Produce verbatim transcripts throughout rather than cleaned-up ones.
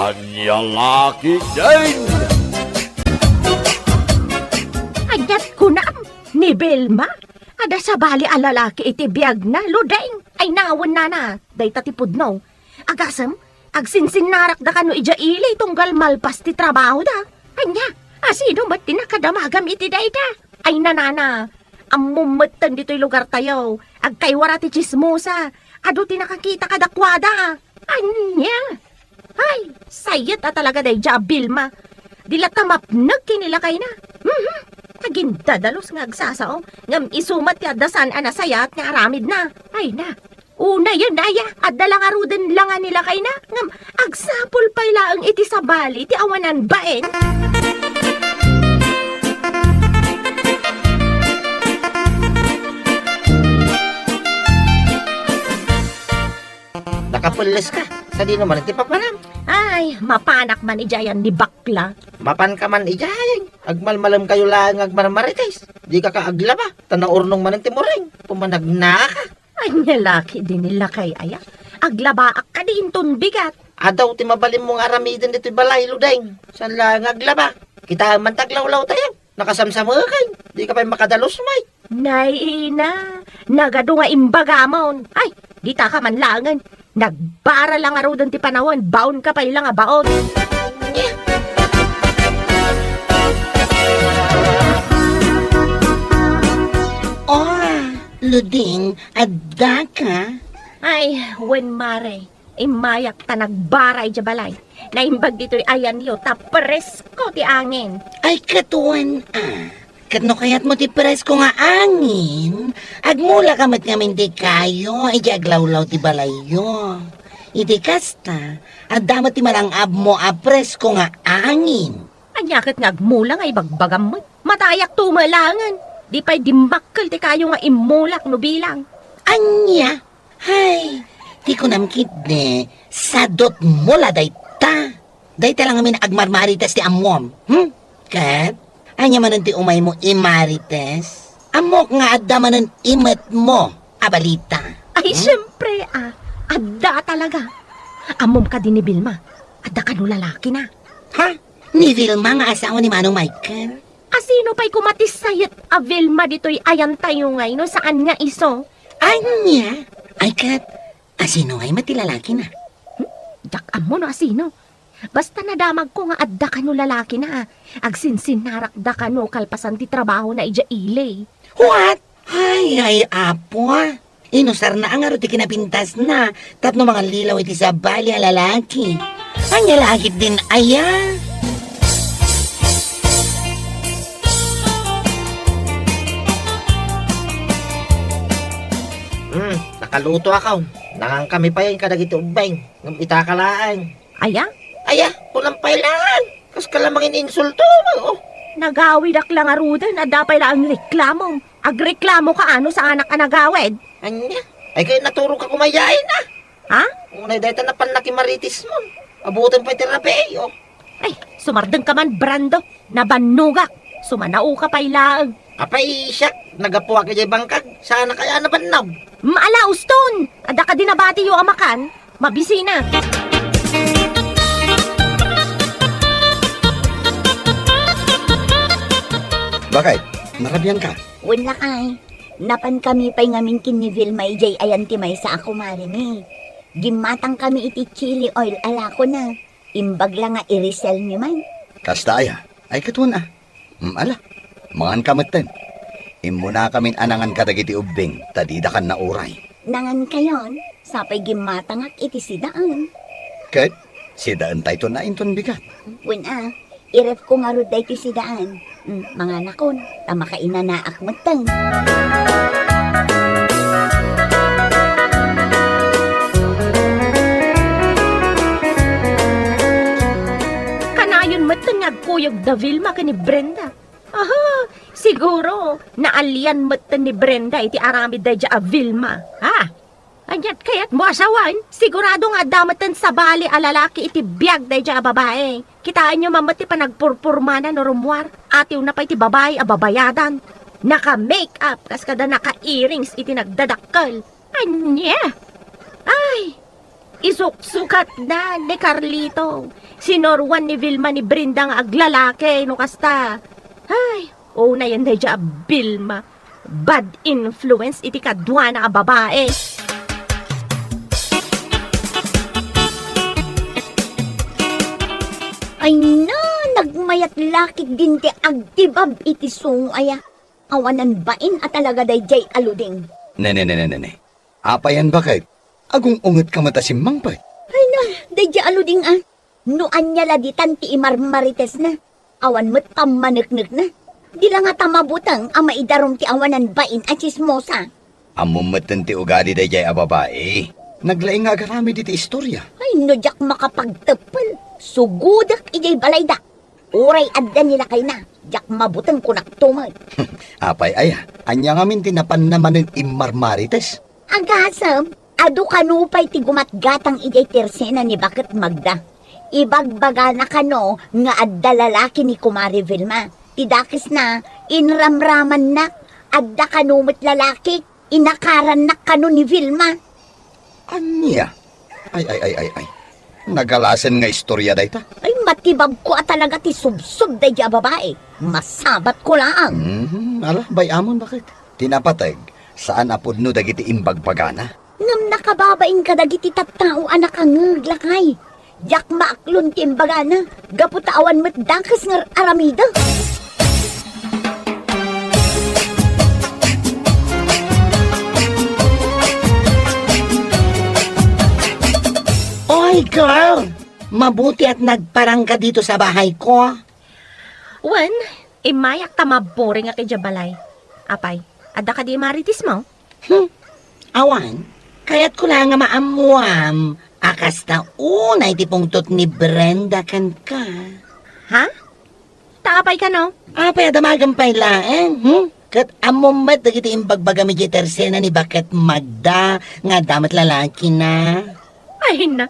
Ania la ketdin? Aniat kunam, ni Vilma? Adda sabali a lalaki iti biagna, Ludeng? Ay, nawen nana, dayta ti pudno. Agasem, agsinsinnarakda kano idiay ili tunggal malpas ti trabahoda. Ania, asino met ti nakadamagam iti dayta? Ay, nanana, ammom metten ditoy lugartayo. Agkaywara ti tsismosa. Adu ti nakakita kadakuada. Ania? Ay, sayat a talaga daydiay a Vilma. Di latta mapnek ken ni lakayna. Mhm. Agindadalus nga agsasao. Ngem isu met ti adda saan a nasayaat nga aramidna. Ay na. Unayen aya, adda la ngaruden la nga ni lakayna. Ngem agsapul pay laeng iti sabali ti awanan bain. Nakapelles ka. Sadino man ti papanam? Ay, mapanak man idiayan ni bakla. Mapan ka man idiayan. Agmalmalem kayo laeng nga agmarmarites. Di ka ka aglaba. Ta naurnong man ti muring. Pumanagnaka. Ania la ketdin ni lakay aya? Aglabaak kadi inton bigat. Adu ti mabalinmo nga aramiden ditoy balay, Ludeng. Saan laeng nga aglaba? Kita man ti aglawlaw tayo. Nakasamsameken. Di ka pay makadalus, may. Nay ina, nagadu nga imbagamon. Ay, dita ka man laengen. Nagbara la ngaruden ti panawen, baon ka pay la nga baon. Oh, Luding, adda ka? Ay, wen, mare. Immayak ta nagbara idiay balay. Naimbag ditoy ayanyo ta presko ti angin. Ay, ket wen, ah. Ket no kayatmo ti presko nga angin, agmula ka met ngamin ti kayo idiay aglawlaw ti balayyo. Iti kasta, adda met ti malang-abmo a presko nga angin. Ania ket nga agmula nga ibagbagam met? Matayakto met laengen. Di pay dimmakkel ti kayo nga immulak no bilang. Ania? Hay, ti kunam ketdi, sadutmo la dayta. Dayta la ngamin agmarmarites ti ammuam. Hmm? Ket, ania manen ti umaymo imarites? Ammok nga adda manen imetmo a balita. Ay, hmm? Siyempre, ah, adda talaga. Ammom kadi ni Vilma, adda kano lalaki na. Ha? Ni Vilma nga asawa ni Manong Michael? Asino pay koma ti sayat a Vilma ditoy ayantayo ngay no saan nga isu? Ania? Ay ket, asino ngay met ti lalaki na? Hmm? Diak ammo no asino. Basta nadamagko nga adda kano lalaki na. Agsinsinnarakda kano kalpasan ti trabaho na idiay ili. What? Ay, ay, apo, ah. Inusarna a ngarud ti kinapintasna tapno mangallilaw iti sabali a lalaki. Ania la ketdin aya? Hmm, nakaluto ako. Nangankami pay kadagiti ubbing. Ngem ita ka laeng. Aya? Aya, kunam pay laeng. Kas ka la mangin-insulto, oh. Nagawidak la ngaruden, adda pay laeng reklamom. Agreklamo ka, ano, saanak a nagawid? Ania? Ay, kay naturo ka kumayain, ah. Ha? Unay dayta napan nakimarites mo. Abutan pay ti rabii, oh. Ay, sumardeng ka man, Brando. Nabannogak. Sumanao ka pay laeng. Apay, siak, nagapuak idiay bangkag. Saan kaya nabannog? Maala, uston! Adda kadi nabatiyo a makan? Mabisina. Bakit? Narabian ka? Wen lakay. Napan kami pay ngamin ken ni Vilma idiay ayan ti maysa a kumare mi. Gimmatang kami iti chili oil a lakona. Imbag la nga i-resell mi man. Kasta aya? Ay, ket wen a. Mm, ala, mangan ka metten. Immuna kamin a nangan kadagiti ubbing, ta dida kan nauray. Nangan kayon, sapay gimmatangak iti sidaan. Ket, sidaan tayto na inton bigat. Wen a, irep ko ngarud daytoy sidaan. Mm, manganakon, ta makainanaak metten. Kanayon metten nga agkuyog da Vilma ken ni Brenda. Aha, siguro, naalian metten ni Brenda iti aramid daydiay a Vilma. Ha? Aniat kayatmo a sawen? Sigurado nga adda metten sabali a lalaki iti biag daydiay a babai. Kitaenyo man met ti panagpurpurmana no rummuar. Atiwna pay ti babai a babayadan. Naka-make-up kas kada naka-earrings iti nagdadakkel. Ania? Ay! Isuksukatna ni Carlito. Sinuroan ni Vilma ni Brenda nga aglalaki no kasta. Ay, unayen daydiay a Vilma. Bad influence iti kaduana a babae. Ay na, nagmayat lakik din ti agtibab iti sungo aya. Awanan bain a talaga daydiay a luding. Ne, ne, ne, ne, ne, ne. Apayan baket? Agung-ungetka met a simmangpet. Ay na, daydiay a luding a. No ania la ditan ti imarmaritesna. Awan met pammaneknekna. Di la ngata mabuteng a maidarum ti awanan bain a tsismosa. Ammom metten ti ugali daydiay a babai. Naglaing nga agaramid iti istorya. Ay, no diak makapagteppel, sugudek idiay balayda. Uray adda ni lakayna, diak mabuteng kunakto met. Apay aya? Ania ngamin ti napanna manen immarmarites? Agasem, adu kano pay ti gumatgatang idiay tersena ni Baket Magda. Ibagbagana kano nga adda lalaki ni Kumare Vilma. Ti dakesna, inramramannak, adda kano met lalaki, inakarannak kano ni Vilma. Ania? Ay, ay, ay, ay, ay. Nagalasen nga istorya dayta. Ay, matibabko a talaga ti subsob daydiay a babai. Masabatko laeng. Mhm, ala, bay-amon, baket? Ti napateg, saan a pudno dagiti imbagbagana. Ngem nakababain kadagiti tattao a nakangngeg, lakay. Diak maaklon ti imbagana, gapu ta awan met dakes nga ar-aramida. Oy, girl! Mabuti at nagparangka dito sa bahay ko. Wen, immayak ta maburing a idiay balay. Apay, adda kadi marites mo? Hmm. Awan, kayatko la nga maammuam a kasta unay ti pungtot ni Brenda kenka. Ha? Ta apay kano? Apay a damagem pay laeng, hmm? Ket ammom met dagiti imbagbagam idiay tersena ni Baket Magda nga adda met lalakina. Ay na,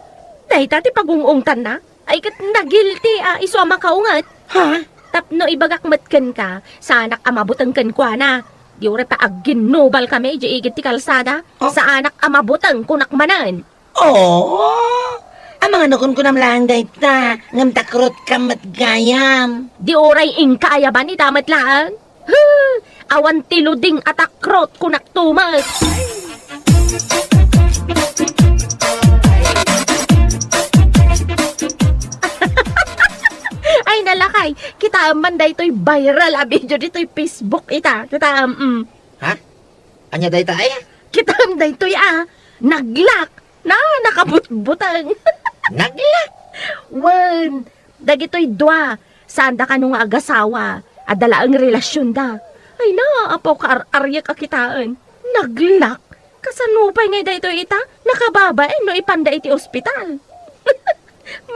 dayta ti pagung-ungtanna? Ay ket nagilti a isu a makaunget. Ha? Tapno ibagak met kenka, saanak a mabuteng kenkuana. Di uray pay agginnubalkami idiay igid ti kalsada. Oh. Saanak a mabuteng kunak manen. Oh! Amangan no kunkunam laeng dayta, ngem takrutkam met gayam. Di uray inka ayaban ita met laeng. Huh! Awan ti luding a takrot kunak tumet. Ay, nalakay, kitaem man daytoy viral a video ditoy Facebook ita. Kitaem, mm. Ha? Ania dayta aya? Kitaem daytoy a, naglak. Na, nakabutbuteng. Naglak? Wen, dagitoy dua, saanda kano nga agasawa, adda laeng relasionda. Ay na, apaw kaar-ariek a kitaen. Naglak. Kasano pay ngay daytoy ita? Nakababain no ipanda iti ospital.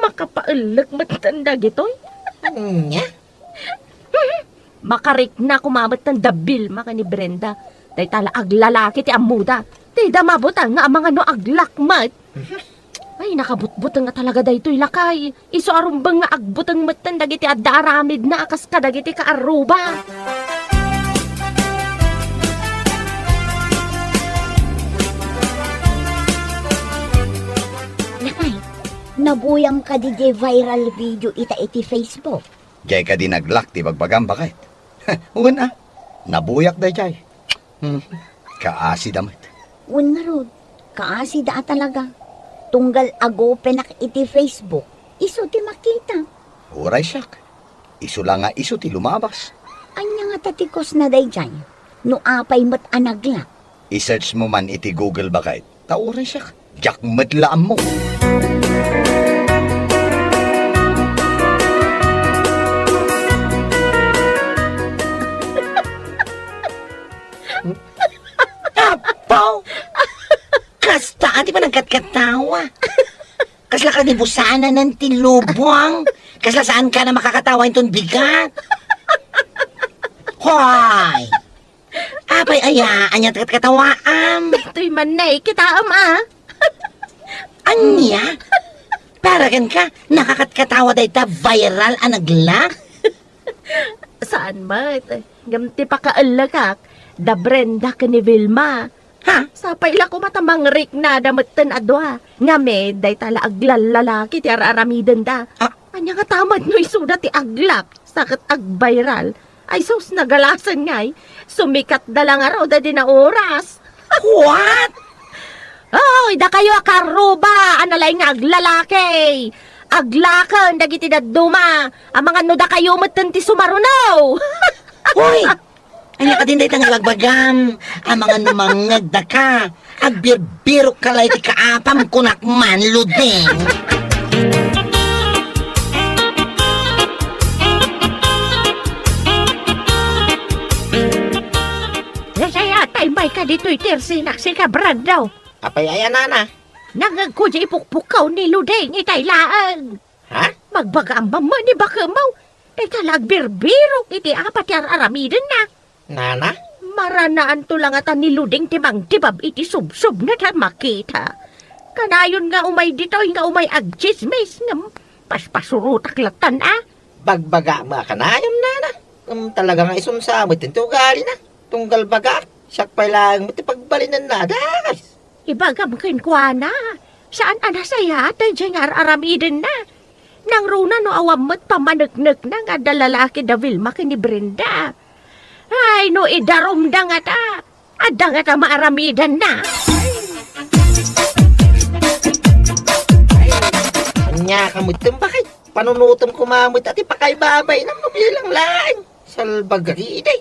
Makapaellek metten dagitoy. Ania? Makarikna koma metten da Vilma ken ni Brenda. Dayta la aglalaki ti ammoda. Dayta mabuteng nga amangan no aglak met. Ay, nakabutbuteng nga talaga daytoy lakay. Isu a rumbeng nga agbuteng metten dagiti adda aramidna a kas kadagiti kaarruba. Lakay, nabuyam kadi diay viral video ita iti Facebook? Diay kadi naglak ti bagbagam, baket? Wen a, nabuyak daydiay. Hmm, kaasida met. Wen ngarud, kaasida a talaga. Tunggal agopenak iti Facebook, isu ti makita. Uray siak, isu la nga isu ti lumabas. Ania ngata ti kusna daydiay? No apay met a naglak? I-search mo man iti Google, baket. Ta uray siak, diak met la ammo. Apo! Kasta ti panagkatkatawa. Kasla ka ni busananan ti lubong. Kasla saan ka na makakatawa inton bigat. Hoy! Apay aya, ania ti katkatawaam? Daytoy man ne, kitaem a. Ania? Para kenka, nakakatkatawa dayta viral a naglak? Saan met? Ngem ti pakaellekak, da Brenda ken ni Vilma. Ha? Sapay la koma ta mangriknada metten a dua. Ngamin, dayta la aglallalaki ti ar-aramidenda. Ah. Ania nga tamad no isuda ti aglak, sa ket agbayral. Ay sus, nagalasen ngay. Sumikatda la ngarud a di naoras. What? Oy, dakayo a karuba, a nalaing nga aglalaki. Aglaken dagiti dadduma, amangan no dakayo metten ti sumaruno. Hoy! Ania kadin dayta nga ibagbagam? Amangan no mangngegdaka, agbirbirokka la iti kaapam, kunak man, Luding. Nasayat, imbay ka ditoy ti ersinak, sika, Brando. Apay aya, nana? Nangngegko di ipukpukkaw ni Luding itay laeng. Ha? Magbagaam man ni bakemaw. Dayta la agbirbirok iti apat ti ar-aramidenna. Nana? Maranaanto la ngata ni Luding ti mangtibab iti subsubna ta makita. Kanayon nga umay ditoy nga umay agtsismis ngem paspasurotak lattan a. Bagbagaam a kanayon, nana. Ngem talaga nga isunsa met ti ugalina. Tunggal bagak, siak pay laeng met ti pagbalinenna, dagas. Ibagam kenkuana, saan a nasayaat daydiay nga ar-aramidenna. Nangruna no awan met pammaneknekna nga adda lalaki da Vilma ken ni Brenda. Ay, no idarumda ngata, adda ngata maaramidanna. Ania ka met, bakit? Panunotem koma met a ti pakaibabainam no bilang laeng. Salbagari, idi.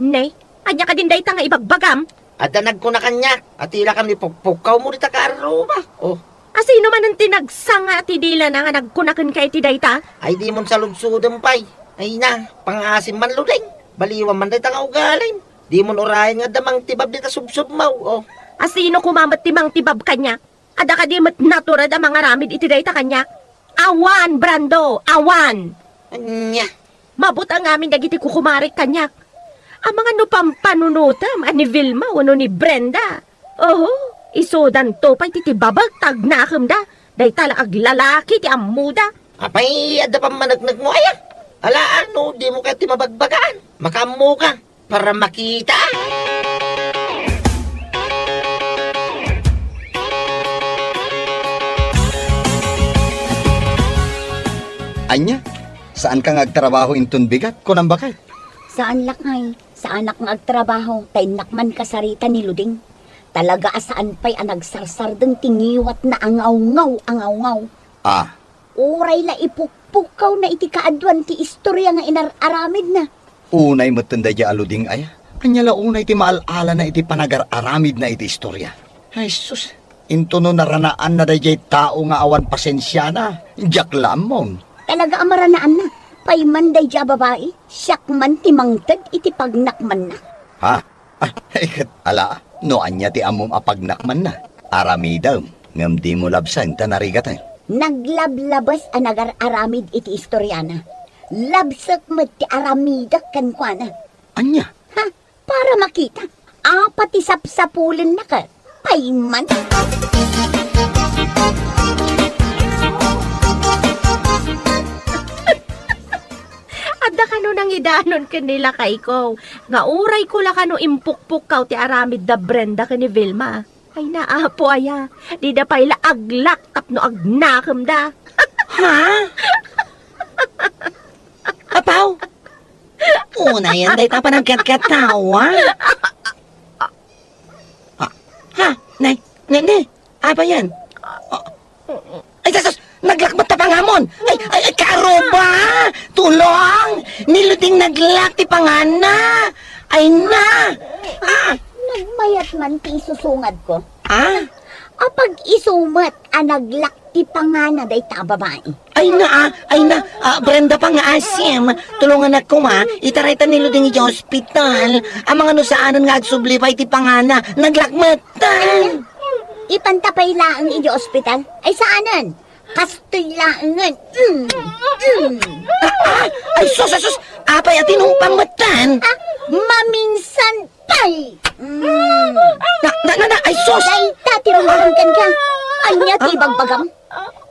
Ne, ania kadin dayta nga ibagbagam? Adda nagkuna kaniak, a ti la kami pukpukkawmo dita kaarruba. Oh. A sino manen ti nagsanga ti dilana nga nagkuna kenka iti dayta? Ay, dimon saludsodem pay. Ay na, pangaasim man, Luding. Baliwan man dayta nga ugalim. Dimon urayen nga adda mangtibab dita subsubmaw. Oh. A sino koma met ti mangtibab kaniak? Adda kadi met natured a mangaramid iti dayta kaniak? Awan, Brando, awan! Ania? Mabutang amin dagiti kukumarek kaniak. Amangan no pampanunotem a ni Vilma wenno ni Brenda. Oho, isudanto pay ti tibabek ta agnakemda. Dayta la aglalaki ti ammoda. Apay, adda pammaneknekmo aya? Ala, no, dimo kayat ti mabagbagaan. Makaammoka. Para makita. Ania? Saanka nga agtrabaho inton bigat? Kunam bakay? Saan lakay. Saanak nga agtrabaho, ta innak man kasarita ni Luding. Talaga a saan pay a nagsarsardeng ti ngiwatna a ngawngaw, a ngawngaw. Ah, Uray la ipukpukkawna iti kaaduan ti istoria nga inar-aramidna. Unay metten daydiay a Luding aya. Ania la unay ti maal-alana iti panagar-aramidna iti istoria? Ay sus, intono naranaanna daydiay tao nga awan pasensiana, diak la ammon. Talaga a maranaanna. Pay man daydiay a babai, siak man ti mangted iti pagnakmanna. Ha? Ah, iket, ala, no ania ti ammom a pagnakmanna? Aramidem, ngem dimo labseng ta narigaten. Naglablabes a nagar-aramid iti istoriana. Labsek met ti aramidek kenkuana. Ania? Ha? Para makita. Apat ti sapsapulenna ket. Pay man. Adda kano nangidanon ken ni lakayko, nga urayko la kano impukpukkaw ti aramid da Brenda ken ni Vilma. Ay, naapo aya, dida pay la aglak tapno agnakemda. Ha? Apaw? Unayen dayta panagkatkatawa. Ha? Ha? Nay, nay, nay. Apa yan? Ay, sus! Naglak met ti panganamon! Ay, ay, ay, karuba! Tulong! Ni Luding naglak ti panganna! Ay na! Ah! Nagmayat man ti isusungadko. Ah? Apag-isu met a naglak ti panganna dayta a babai. Ay na, ah, ay na, ah, Brenda, pangaasim. Tulonganak koma, itaraytan ni Luding iti ospital. Amangan no saanen nga agsubli pay ti panganna. Naglak met. Tan! Ipanta pay laeng iti ospital? Ay, saanen? Kastoy laengen. Mm. Mm. Ah, ah! Ay, sus, ay, sus! Apay a tinumpang met tan? Ah, maminsan pay. Mm. Na, na, na, na, ay, sus! Dayta ti rumteng kenka. Ania ti ibagbagam?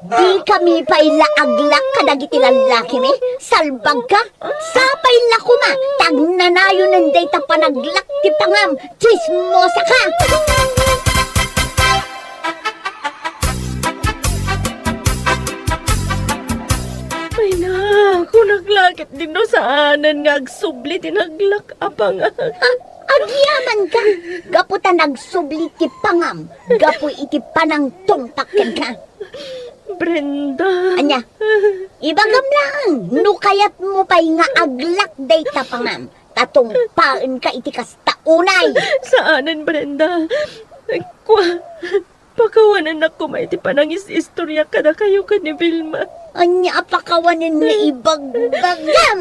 Dikami pay la aglak kadagiti lallakimi? Salbagka? Sapay la koma ta agnanayonen dayta panaglak ti pangam, tsismosa ka! Naglakit din no saanen nga agsubli ti naglak a pangam. Ha? Agyamanka? Gapu ta nagsubli ti pangam, gapu iti panangtungpak kenka. Brenda. Ania? Ibagam laeng, no kayatmo pay nga aglak dayta pangam, ta tungpaenka iti kasta unay. Saanen, Brenda. Kua, pakawanennak koma iti panangis-istorya kadakayo ken ni Vilma. Ania a pakawanen nga ibagbagam?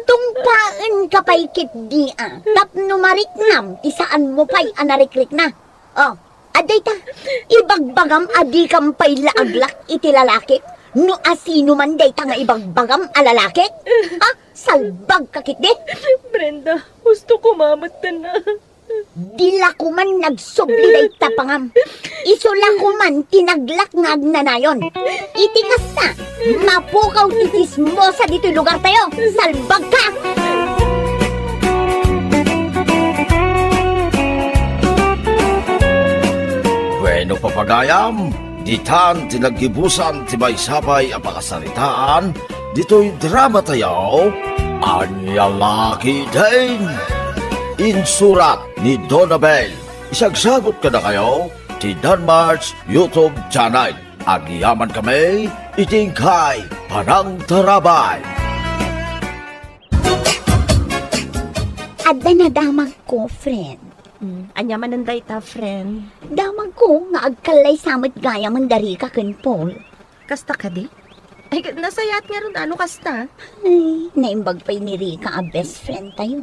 Tungpaenka pay ketdi a tapno mariknam ti saanmo pay a narikrikna. Oh, adda ita, ibagbagam a dikam pay la aglak iti lalaki? No asino man dayta nga ibagbagam a lalaki? Ha? Salbagka ketdi? Brenda, husto koma metten a. Di la koman nagsubli dayta pangam. Isu la koman ti naglak nga agnanayon. Iti kasta, mapukaw ti tsismosa ditoy lugartayo. Salbagka! Bueno, papagayam, ditan ti naggibusan ti maysa pay a pakasaritaan ditoy dramatayo, Ania La Ketdin. Insurat ni Donabel. Isagsagut kadakayo ti Danmar's YouTube channel. Agyamankami iti inkay panangtarabay. Adda nadamagko, friend. Hmm, ania manen dayta, friend? Damagko nga agkallaysa met gayamen da Rica ken Paul. Kasta kadi? Ay, nasayaat ngarud a no kasta. Ay, naimbag pay ni Rica a best friend tayo.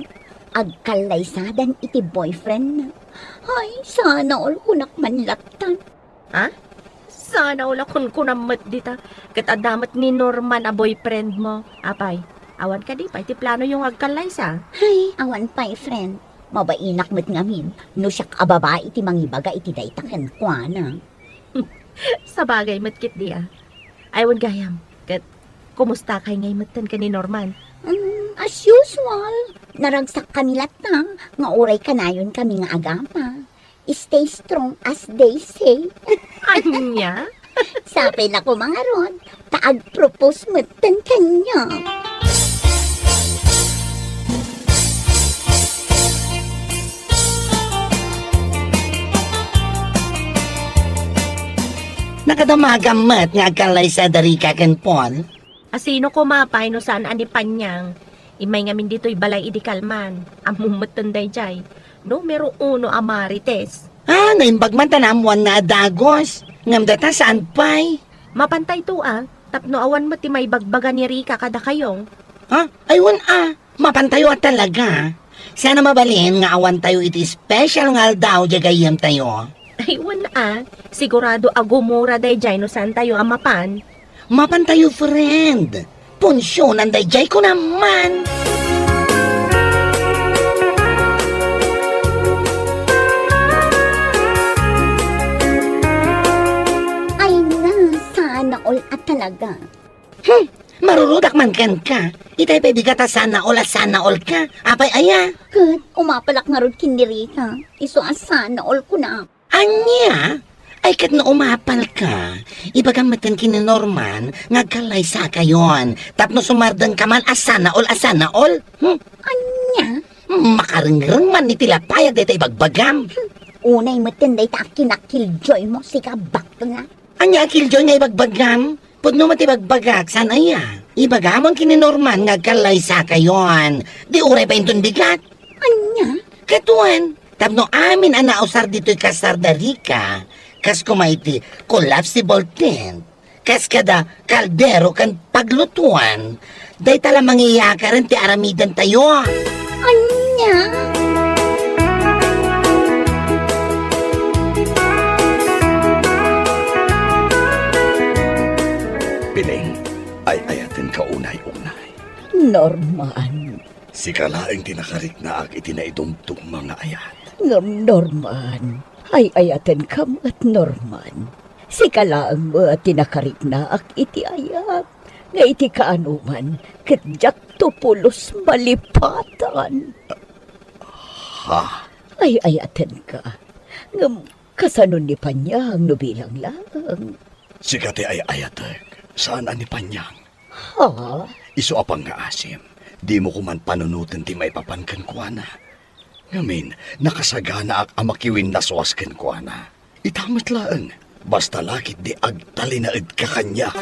Agkallaysadan iti boyfriend na. Ay, sana all kunak man lattan. Ha? Sana all a kunkunam met dita. Ket adda met ni Norman a boyfriend mo. Apay, awan kadi pay ti planoyo nga agkallaysa? Ay, awan pay, friend. Mabainak met ngamin no siak a babai ti mangibaga iti dayta kenkuana. Sabagay met ketdi a. Ay, wen gayam, ket kumustakay ngay metten ken ni Norman? Mm, as usual, naragsakkami latta nga uray kanayonkami nga agama. Stay strong, as they say. Ania? Sapay la koma ngarud, ta agpropose metten kaniak. Nakadamagam met nga agkallaysa da Rica ken Paul. A sino koma pay no saan a ni Panyang? Immay ngamin ditoy balay idi kalman. Ammom metten daydiay. Numero uno a marites. Ah, naimbag man ta naammoanna a dagos. Ngem dayta saan pay? Mapantayto a, tapno awan met ti maibagbaga ni Rica kadakayo. Ha? Ay, wen a. Mapantayo a talaga. Saan a mabalin nga awantayo iti special nga aldaw diay gayyemtayo? Ay, wen a. Sigurado a gumura daydiay no saantayo a mapan. Mapantayo, friend. Punsionan daydiay, kunam man. Ay na, sana all a talaga. Hmm, marurudak man kenka. Itay pay bigat a sana all a sana all ka. Apay aya? Ket umapalak ngarud ken ni Rica. Isu a sana all kunak. Ania? Ay, ket no umapal ka, ibagam metten ken ni Norman nga agkallaysakayon tapno sumardengka man a sana all a sana all. Hmm? Ania? Makarengreng man iti lapayag dayta ibagbagam. Hmm. Unay metten dayta a kinakiljoymo, sika bakla. Ania a kiljoy nga ibagbagam? Pudno met ti ibagbagak, saan aya? Ibagamon ken ni Norman nga agkallaysakayon. Di uray pay inton bigat. Ania? Ket wen, tapno amin a nausar ditoy kasar da Rica, kas koma iti collapsible tent, kas kada kaldero ken paglutuan, dayta la mangiyakaren ti aramidentayo. Ania? Piling, ay-ayatenka unay-unay. Norman. Sika laeng ti nakariknaak iti naidumduma nga ayat. Ngem Norman, ay-ayatenka met, Norman. Sika laeng met ti nakariknaak iti ayat, nga iti kaanoman, ket diakto pulos malipatan. Ha? Ay-ayatenka. Ngem kasano ni Panyang no bilang laeng? Sika ti ay-ayatek, saan a ni Panyang. Ha? Isu a pangngaasim, dimo koman panunoten ti maipapan kenkuana. Ngamin, nakasaganaak a makiwinnaswas kenkuana. Ita met laeng, basta la ketdi agtalinaedka kaniak.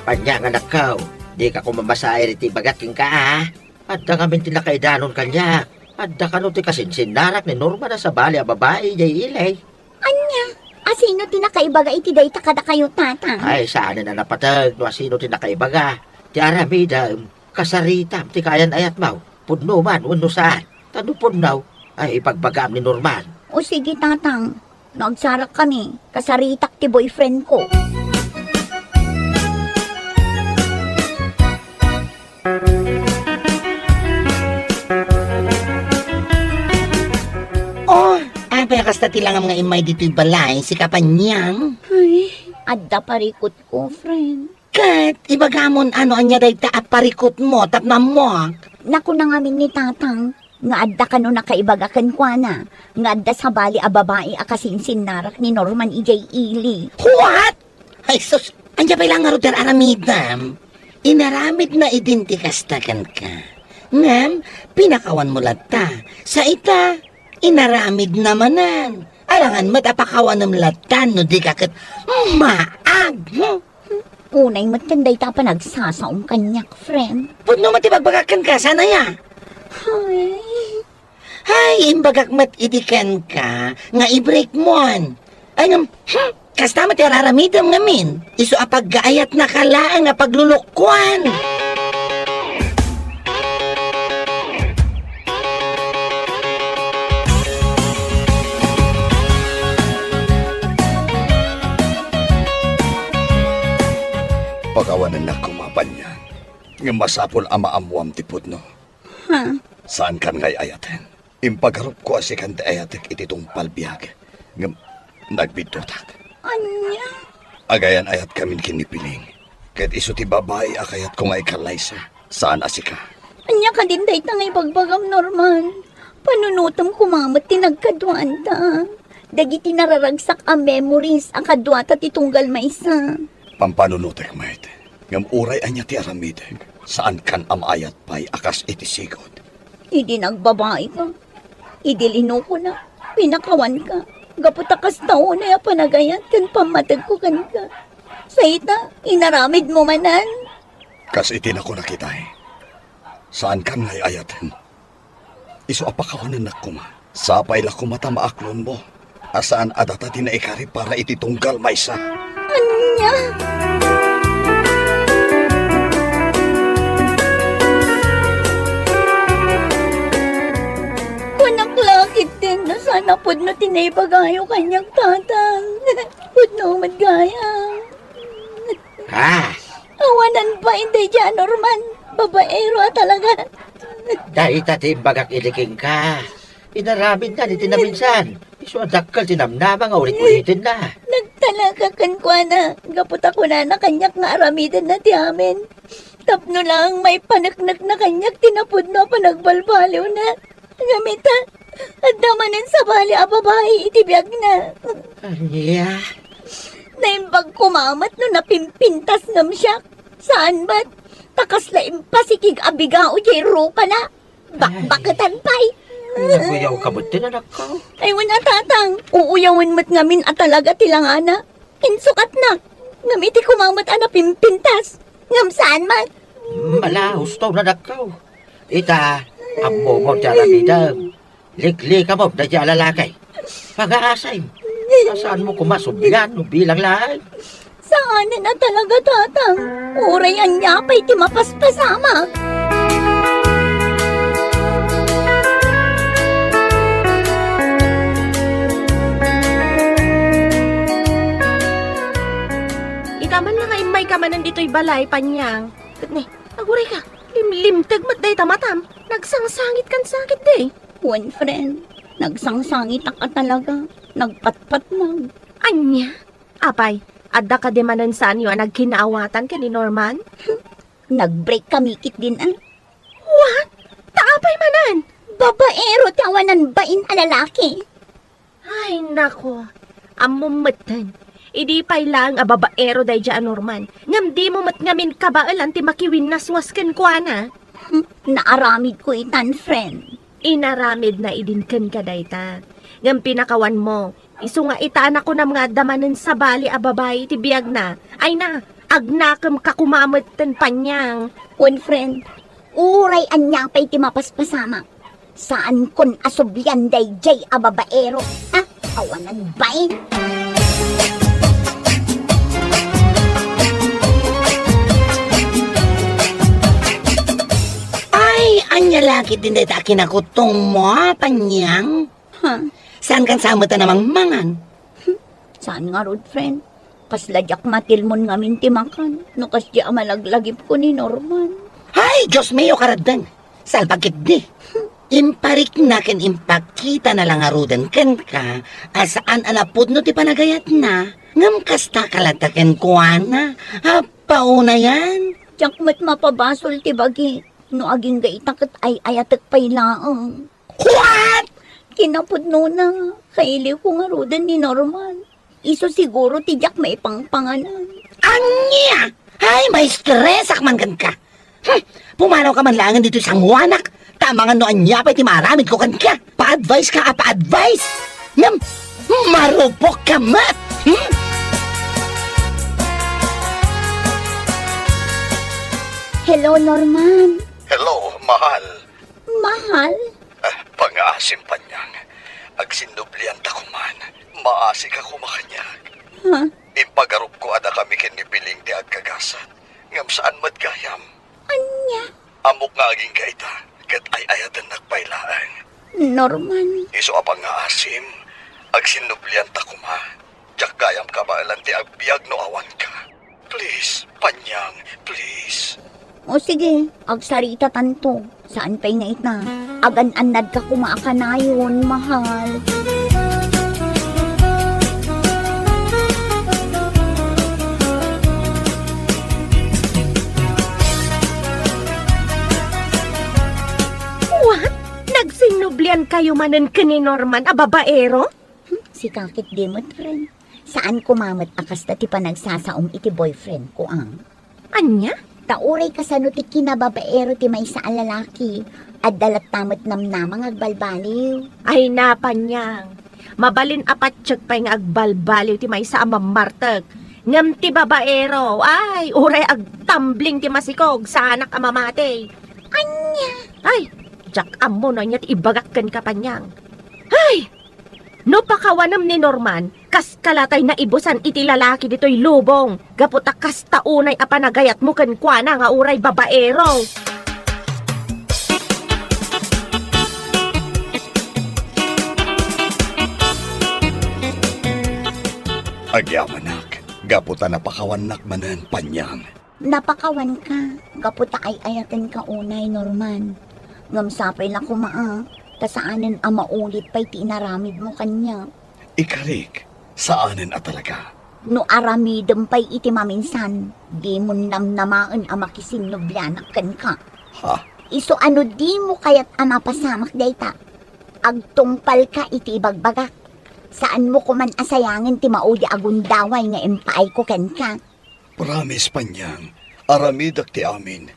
Ania, anakko, dika koma masair iti ibagak kenka, a? Adda ngamin ti nakaidanon kaniak. Adda kano ti kasinsinnarak ni Norman a sabali a babai idiay ili. Ania? Asino ti nakaibaga iti dayta kadakayo, Tatang? Ay, saanen a napateg no asino ti nakaibaga. Ti aramidem, kasaritam ti kayan-ayatmo. Pudno man wenno saan. Ta no pudno, ay ibagbagaam ni Norman. O sige, Tatang. No agsarakkami, kasaritak ti boyfriend ko. Oh, apay a kasta ti langam nga immay ditoy balay, sika Panyang? Ay, adda parikutko, friend. Ket ibagamon a no ania dayta a parikutmo tapno ammoak. Nakuna ngamin ni Tatang nga adda kano nakaibaga kenkuana nga adda sabali a babai a kasinsinnarak ni Norman idiay ili. What? Ay sus, ania pay la ngarud ti ar-aramidem? Inaramidna idin ti kasta kenka. Ngem, pinakawanmo latta. Sa ita, inaramidna manen. Alangan met a pakawanem latta no dika ket maag. Hmm? Unay met ken dayta a panagsasaom kaniak, friend. Pudno met ti ibagbagak kenka, saan aya? Ay. Ay, imbagak met idi kenka nga i-break mon. Ay, ngem, hmm, kasta met ti ar-aramidem ngamin. Isu a paggaayatnaka laeng a paglulukoan. Pakawanennak koma, Panyang. Ngem masapul a maammuam ti pudno. Ha? Saankan nga ay-ayaten. Impagarupko a sikan ti ayatek iti tungpal biag, ngem nagbiddutak. Ania? Agayan-ayatkamin ken ni Piling, ket isu ti babai a kayatko nga ikallaysa, saan a sika. Ania kadin dayta nga ibagbagam, Norman? Panunotem koma met ti nagkaduanta. Dagiti nararagsak a memories a kaduata ti tunggal maysa. Pampanunotek met, ngem uray ania ti aramidek, saankan a maayat pay a kas iti sigud. Idi nagbabaika, idi linokona, pinakawanka, gapu ta kasta unay a panagayat ken pammategko kenka. Sa ita, inaramidmo manen. Kas iti nakunak itay, saankan nga ay-ayaten. Isu a pakawanennak koma. Sapay la koma ta maaklonmo a saan a data ti naikari para iti tunggal maysa. Ania? Kunak la ketdin no saan a pudno ti naibagayo kaniak, Tatang. Pudno met gayam. Ah! Awanan bain daydiay a Norman, babaero a talaga. Dayta ti imbagak idi kenka. Inaramidna iti naminsan. Isu a dakkel ti namnama nga ulit-ulitenna. Nagtalaka kenkuana, gapu ta kunana kaniak nga aramidenna ti amin. Tapno laeng maipaneknekna kaniak ti napudno a panagbalbaliwna. Ngem ita, adda manen sabali a babai iti biagna. Ania? Naimbag koma met no napimpintas ngem siak. Saan met, ta kasla impasikig a bigao diay rupana. Bakbaketan pay. Naguyawka met ti nanakkaw. Ay, wen a, Tatang, uuyawen met ngamin a talaga ti langana. Insukatnak, ngem iti koma met a napimpintas, ngem saan met. Mala, husto, nanakkaw. Ita, ammom ti aramidem. Liklikamon daydiay a lalaki. Pagaasem. Saanmo koma sublian no bilang laeng. Saanen a talaga, Tatang. Uray ania pay ti mapaspasamak. Ita man la nga immayka manen ditoy balay, Panyang. Ket ne, agurayka, limlimteg met dayta matam. Nagsangsangitkan sakit, di? Wen, friend. Nagsangsangitak a talaga. Nagpatpatnag. Ania? Apay, adda kadi manen saanyo a nagkinaawatan ken ni Norman? Nag-break kami ketdin a. What? Ta apay manen? Babaero ti awanan bain a lalaki. Ay, nako. Ammom metten. Idi pay laeng a babaero daydiay a Norman. Ngem dimo met ngamin kabaelan ti makiwinnaswas kenkuana. Hmm, naaramidko itan, friend. Inaramidna idin kenka dayta. Ngem pinakawanmo, isu nga ita a nakunam nga adda manen sabali a babai iti biagna. Ay na, agnakemka koma metten, Panyang. Wen, friend, uray ania pay ti mapaspasamak, saankon a sublian daydiay a babaero. Ah, awan a bain. Ay, ania la ketdin dayta a kinakutongmo, Panyang? Ha? Saankan sa met a namangmangan? Hmm, saan ngarud, friend? Kasla diak matilmon ngamin ti makan no kasdi a malaglagipko ni Norman. Ay, Dios mio, karaddeng! Salbag ketdi! Imparikna ken impakitana la ngaruden kenka a saan a napudno ti panagayatna, ngem kastaka latta kenkuana. Appauna yan! Diak met mapabasol ti bagik no agingga ita ket ay-ayatek pay laeng. What? Kinapudnona, kailiwko ngaruden ni Norman. Isu siguro ti diak maipangpanganan. Ania? Ay, maistresak man kenka. Hmm, pumanawka man laengen ditoy sangoanak. Ta amangan no ania pay ti maaramidko kenka. Pa-advise ka a pa-advise. Ngem, marupok ka met. Hmm? Hello, Norman. Hello, mahal. Mahal? Ah, pangaasim, Panyang. Agsinnublianta koman. Maasika koma kaniak. Ha? Impagarupko a dakami ken ni Piling ti agkagasat. Ngem saan met gayam. Ania? Ammok nga agingga ita, ket ay-ayatennak pay laeng. Norman. Isu a pangaasim, agsinnublianta koma. Diak gayam kabaelan ti agbiag no awanka. Please, Panyang, please. O sige, agsaritatanto. Saan pay nga ita? Agan-annadka koma a kanayon, mahal. What? Nagsinnubliankayo manen ken ni Norman a babaero? Hmm, sika ketdi met, friend. Saan koma met a kasta ti panagsasaom iti boyfriend ko, a? Ania? Ta uray kasano ti kinababaero ti maysa a lalaki, adda latta met namnama nga agbalbaliw. Ay, na, Panyang. Mabalin a patiek pay nga agbalbaliw ti maysa a mammartek. Ngem ti babaero, ay, uray agtambling ti masikog, saanak a mamati. Ania? Ay, diak ammo no ania ti ibagak kenka, Panyang. Ay! No pakawanem ni Norman, kaska latay naibusan iti lalaki ditoy lubong, gapu ta kasta unay a panagayatmo kenkuana nga uray babaero. Agyamanak, gapu ta napakawannak manen, Panyang. Napakawanka, gapu ta ay-ayatenka unay, Norman. Ngem sapay la koma a, ta saanen a maulit pay ti inaramidmo kaniak. Ikarik, saanen a talaga. No aramidem pay iti maminsan, dimon namnamaen a makisinnublianak kenka. Ha? Isu a no dimo kayat a mapasamak dayta, agtungpalka iti ibagbagak. Saanmo koman a sayangen ti maudi a gundaway nga impaayko kenka. Promise, Panyang, aramidek ti amin,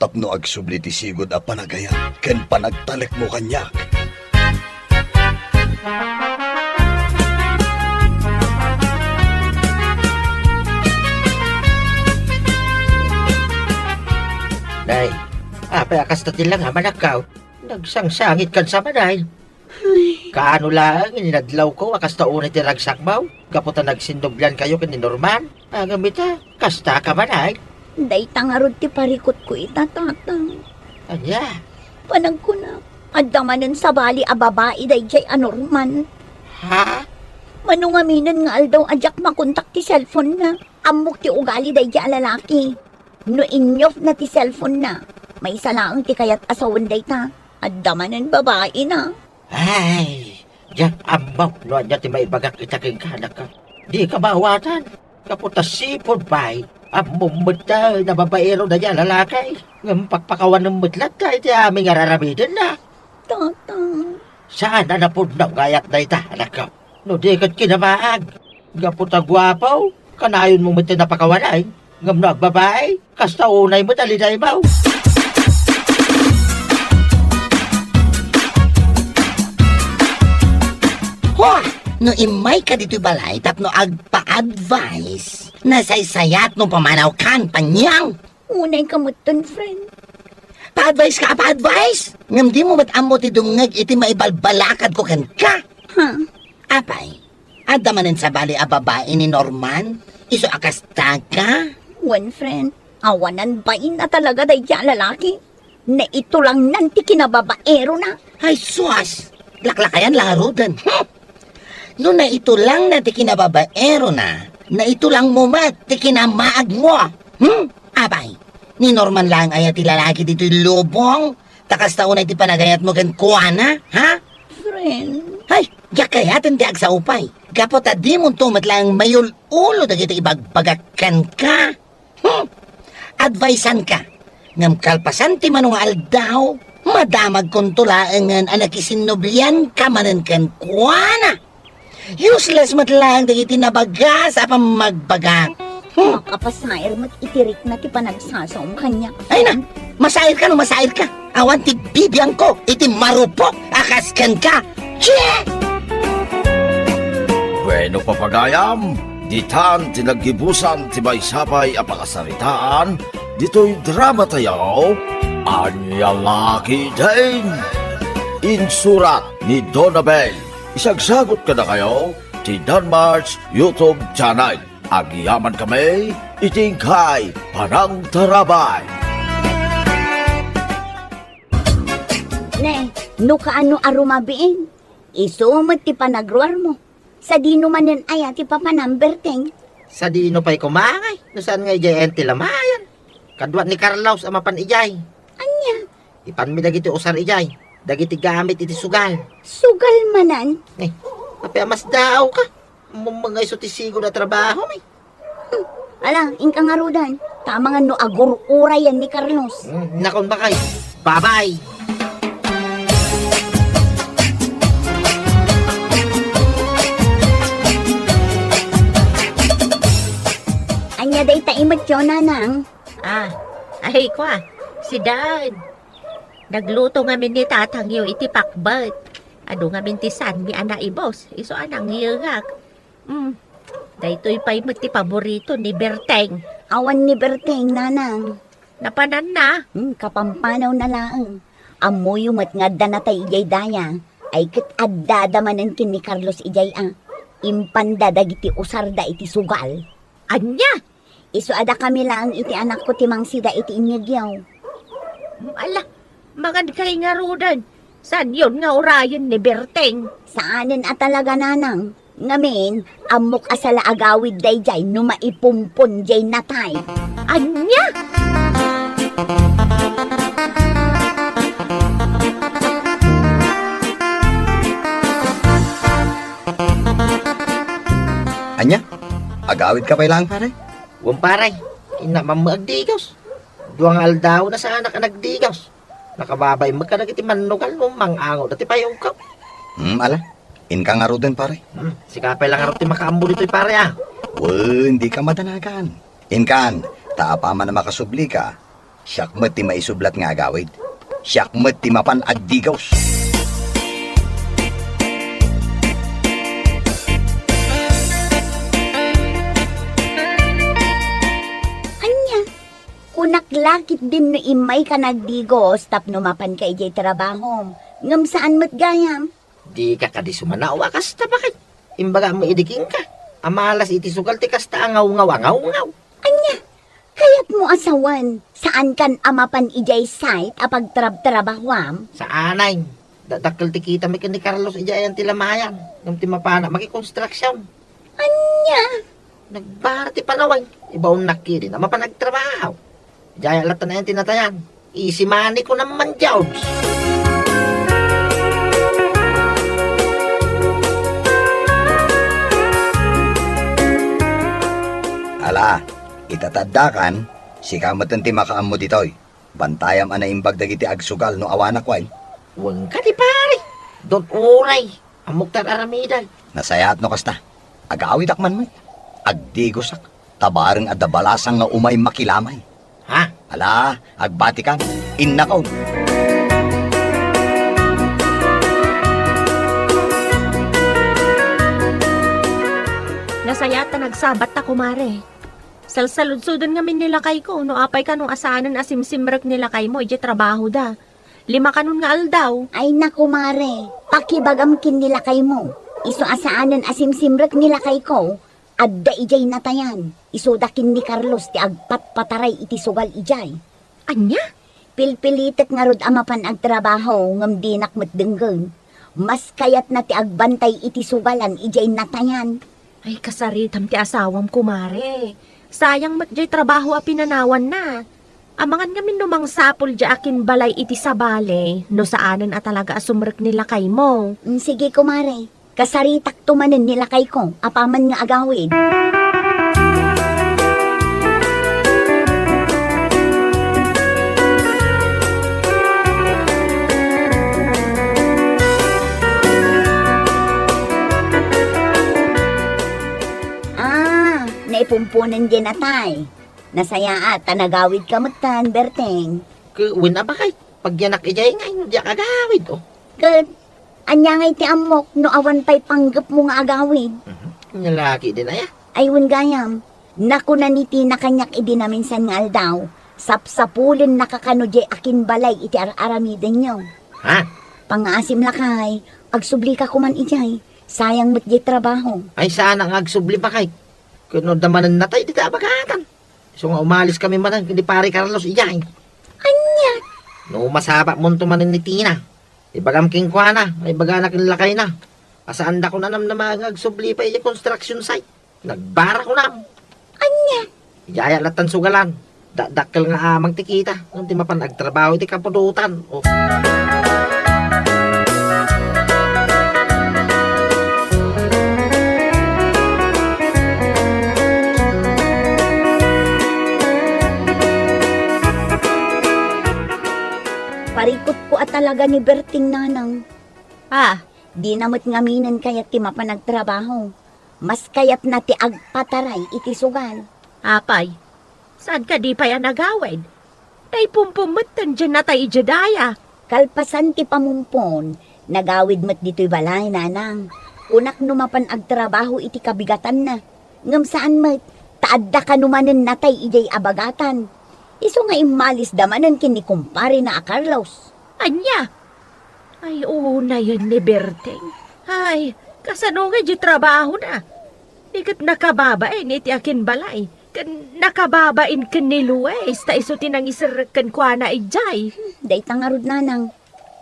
tapno agsubli ti sigud a panagayat ken panagtalekmo kaniak. Nay, apay a kasta ti langam, anakko? Nagsangsangitkan sa manay. Ay. Kaano laeng inadlawko a kasta unay ti ragsakmo, gapu ta nagsinnubliankayo ken ni Norman? Ngem ita, kastaka man, ay? Dayta ngarud ti parikutko ita, Tatang. Ania? Panagkunak, adda manen sabali a babai daydiay a Norman. Ha? Mano ngaminen nga aldaw a diak makontak ti cellphone-na. Ammok ti ugali daydiay a lalaki. No inyofna ti cellphone-na, maysa laeng ti kayat a sawen dayta. Adda manen babaina. Ay, diak ammo no ania ti maibagak ita kenka, anakko. Dika maawatan. Gapu ta sipud pay, ammom met ta nga babaero dayta a lalaki. Ngem pakpakawanem met latta iti amin nga ar-aramidenna. Tatang. Saan a napudno nga ayat dayta, anakko? No di ket kinamaag. Gapu ta guapo, kanayonmo met ti napakawanay. Ngem no agbabai, kasta unay met a lidaymo. Hoy! No immayka ditoy balay tapno agpa-advice, nasaysayat no pamanaw kan panyang. Unay ka metten, friend. Pa-advice ka, pa-advice? Ngem dimo met ammo ti dumngeg iti maibalbalakadko kenka. Ha? Apay, adda manen sabali a babai ni Norman? Isu a kasta ka? Wen, friend. Awanan bain a talaga dayta a lalaki. Naitulangnan ti kinababaerona. Ay, sus! Laklakayan la ngaruden. Hmm. No naitulangna ti kinababaerona, naitulangmo met ti kinamaagmo. Hmm? Apay, ni Norman laeng aya ti lalaki ditoy lubong? Ta kasta unay ti panagayatmo kenkuana, ha? Friend. Ay, diak kayaten ti agsao pay. Gapu ta dimonto met laeng mayul-ulo dagiti ibagbagak kenka. Hmm. Adviseanka. Ngem kalpasan ti mano nga aldaw, madamagkonto laengen a nakisinnublianka manen kenkuana. Useless met laeng dagiti nabagas a pammagbagak. Hmm. Makapasair met iti rikna ti panagsasaom kaniak. Ay na, masairka no masairka. Awan ti bibiangko iti marupok a kas kenka. Chie! Bueno, papagayam, ditan ti naggibusan ti maysa pay a pakasaritaan ditoy drama tayo, Ania La Ketdin. Insurat ni Donabel. Isagsagot kadakayo ti Danmar's YouTube channel. Agyamankami iti inkay panangtarabay. Ne, no kaano a rumabiin, isu met ti panagruarmo. Sadino manen aya ti papanam, Berteng? Sadino pay koma ngay, no saan nga idiay ayan ti lamayan. Kaduak ni Carlos a mapan idiay. Ania? Ipanmi dagiti usar idiay, dagiti gamit iti sugal. Sugal manen? Eh, apay a masdaawka? Ammom nga isu ti sigud a trabahomi. Hmm. Ala, inka ngaruden. Ta amangan no agur-urayan ni Carlos. Hmm, nakon bakay. Bye-bye! Ania dayta imetyo, nanang? Ah, ay, kua, si Dan. Nagluto ngamin ni tatangyo iti pakbet. Adu ngamin ti sanmi a naibus, isu a nangyegak. Hmm, daytoy pay met ti paborito ni Berteng. Awan ni Berteng, nanang. Napananna? Hmm, kapampanaw na laeng. Ammoyo met nga adda natay idiay daya. Ay ket addada manen ken ni Carlos idiay a. Impanda dagiti usarda iti sugal. Ania? Isu a dakami laeng iti anakko ti mangsida iti inyegyo. Ala, mangan kay ngaruden. Saanyon nga urayen ni Berteng? Saanen a talaga, nanang. Ngamin, ammok a sala agawid daydiay no maipumpon diay natay. Ania? Ania? Agawidka pay laeng, pare? Wen, pare, innak man met agdigos. Dua nga aldaw na saanak a nagdigos. Nakababain met kadagiti mannugal no mang-angoda ti payogko. Hmm, ala. Inka ngaruden, pare. Hmm, sika pay la ngarud ti makaammo ditoy, pare, a. Wen, dika madanagan. Inkan, ta apaman a makasublika, siak met ti maisublat nga agawid. Siak met ti mapan agdigos. Ania? Kunak la ketdin no immayka nagdigos tapno mapanka idiay trabahom. Ngem saan met gayam? Dika kadi sumanaw a kasta, baket. Imbagam idi kenka a malas iti sugal ti kasta a ngawngaw a ngawngaw. Ania? Kayatmo a sawen, saankan a mapan idiay site a pagtrabtrabahuam? Saanay. Dadakkel ti kitami ken ni Carlos idiay ayan ti lamayan. Ngem ti mapana, makikonstruksion. Ania? Nagbara ti panaway. Ibaonnak idi a mapan agtrabaho. Idiay latta ayan ti natayan. Easy money ko naman, George. Ala, itataddakan, sika metten ti makaammo ditoy. Bantayam a naimbag dagiti agsugal no awanak, way. Wen kadi, pare. Don't worry. Ammok ti ar-aramidek. Nasayaat no kasta. Agawidak man met. Agdigosak. Ta bareng adda balasang nga umay makilamay. Ha? Ala, agbatikan. Innakon. Nasayaat ta nagsabatta, kumare. Salsaludsoden ngamin ni lakayko no apay kano a saanen a simsimrek ni lakaymo idiay trabahoda. Lima kanon nga aldaw. Ay, naku, mare. Pakibagam ken ni lakaymo. Isu a saanen a simsimrek ni lakayko, adda idiay natayan. Isuda ken ni Carlos ti agpatpataray iti sugal idiay. Ania? Pilpilitek ngarud a mapan agtrabaho ngem dinak met denggen. Mas kayatna ti agbantay iti sugalan idiay natayan. Ay, kasaritam ti asawam, kumare. Sayang met jay trabaho a pinanawanna. Amangan ngamin no mangsapul jay akin balay iti sabali, no saanen a talaga a sumrek ni lakaymo. Mm, sige, kumare. Kasaritakto manen ni lakayko, apaman nga agawid. Ah, naipumponen diay natay. Nasayaat ta nagawidka metten, Berteng. Ke-, wen a bakay, pagyanak idiay ngay no diak agawid, oh. Ket, ania ngay ti ammok no awan pay panggepmo nga agawid? Mhm. Nia la ketdin aya? Ay, wen gayam, nakuna ni Tina kaniak idi naminsan nga aldaw, sapsapulennaka kano diay akin balay iti ar-aramidenyo. Ha? Pangngaasim lakay, agsublika koman idiay. Sayang met diay trabaho. Ay, saanak nga agsubli bakay. Ket no adda manen natay dita abagatan. Isu nga umaliskami manen ken ni Pare Carlos idiay. Ania? No masapulmonto manen ni Tina, ibagam kenkuana, nga ibagana ken lakayna a saandakon a namnama nga agsubli pay idiay construction site. Nagbarakon. Ania? Idiay lattan sugalan. Dakdakkel nga amang ti kita, ngem ti mapan agtrabaho iti kapudotan. Oh. Parikutko a talaga ni Berting, nanang. Ah. Dina met ngaminen kayat ti mapan agtrabaho. Mas kayatna ti agpataray iti sugal. Apay, saan kadi pay a nagawid? Naipumpon metten diay natay idiay daya. Kalpasan ti pamumpon, nagawid met ditoy balay, nanang. Kunak no mapan agtrabaho iti kabigatanna. Ngem saan met, ta adda kano manen natay idiay abagatan. Isu nga immalisda manen ken ni kumparena a Carlos. Ania? Ay, unayen ni Berteng. Ay, kasano ngay di trabahona? Di ket nakababain iti akin balay, ken nakababain ken ni Luis, ta isu ti nangiserrek kenkuana idiay. Dayta ngarud, nanang.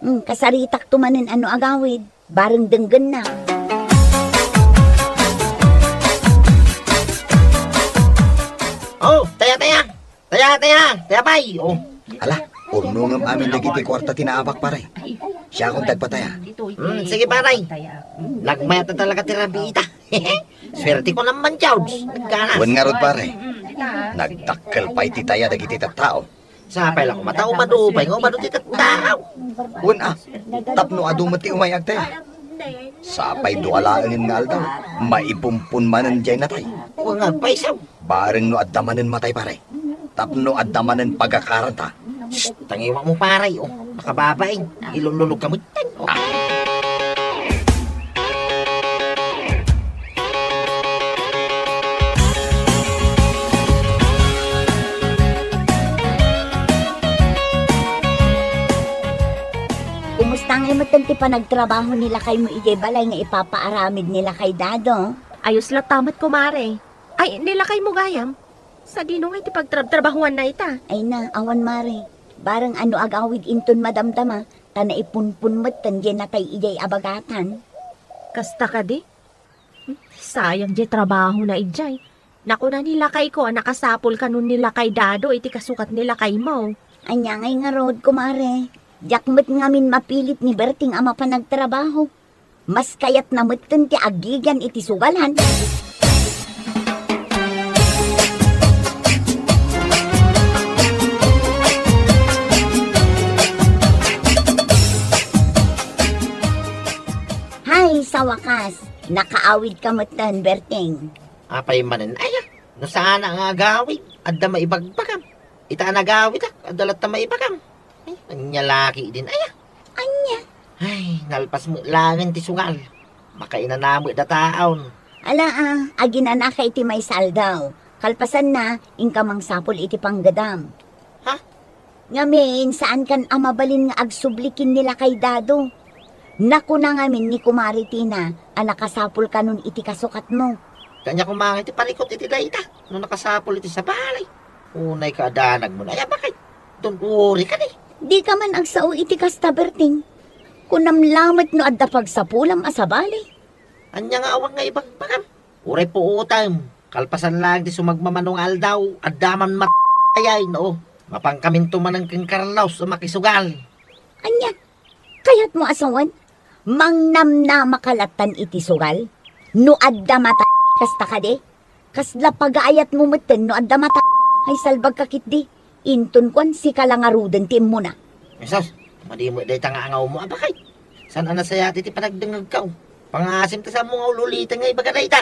Hmm, kasaritakto manen a no agawid, bareng denggenna. Oh, taya, taya! Taya, taya! Taya pay! Oh. Ala, urnongem amin dagiti kuarta ti naabak, pare. Siakon ti agpataya. Hmm, sige, pare. Nagmayat na talaga ti rabiita. Suerteko naman, George. Nagkana. Wen ngarud, pare. Nagdakkel pay ti taya dagiti tattao. Sapay la koma ta umadu pay nga umadu ti tattao. Wen a, tapno adu met ti umay agtaya. Sapay dua laengen nga aldaw, maipumpon manen diay natay. Wen nga agpayso. Bareng no adda manen matay, pare. Tapno adda manen pagakaranta. Shh, tangiwak mo, pare, oh. Makababain. Ilululog ka mo. Ah. Kumusta ngay metten ti panagtrabaho ni lakaymo idiay balay nga ipapaaramid ni lakay Dado? Ayos latta met, kumare. Ay, ni lakaymo gayam? Sadino ngay ti pagtrabtrabahuanna ita? Ay na, awan, mare. Bareng a no agawid inton madamdama, ta naipunpon metten diay natay idiay abagatan. Kasta kadi? Hmm, sayang diay trabahona idiay. Nakuna ni lakayko a nakasapul kanon ni lakay Dado iti kasukat ni lakaymo. Ania ngay ngarud, kumare? Diak met ngamin mapilit ni Berting a mapan agtrabaho. Mas kayatna metten ti agigian iti sugalan. Hay, sa wakas, Nakaawidka metten, Berting. Apay manen aya? No saanak nga agawid, adda maibagbagam. Ita a nagawidak, adda latta maibagam. Ay, ania la ketdin aya? Ania? Ay, nalpas met laengen ti sugal. Makainana met dataon. Ala, ah, aginanaka iti maysa aldaw. Kalpasanna, inka mangsapul iti panggedam. Ha? Ngamin, saankan a mabalin nga agsubli ken ni lakay Dado. Nakuna ngamin ni Kumare Tina a nakasapul kanon iti kasukatmo. Ania koma nga iti parikut iti dayta, no nakasapul iti sabali. Unayka a danagmon, aya, bakit? Don't worry kadi. Dika man agsao iti kasta, Berting. Kunam lamet no adda pagsapulam a sabali. Ania nga awan nga ibagbagam? Uray puotem. Kalpasan laeng ti sumagmamano nga aldaw, adda man mat-, ayay, no? Mapankaminto manen ken Carlos a makisugal. Ania? Kayatmo a sawen? Mangnamnamaka lattan iti sugal? No adda mata, kasta kadi? Kasla pagaayatmo metten no adda mata? Ay, salbagka ketdi. Inton kuan, sika la ngaruden ti immuna. Ay, sus, madi met dayta nga angawmo a bakay. Saan a nasayaat iti panagdengngegko? Pangaasim ta saanmo nga ul-uliten nga ibaga dayta.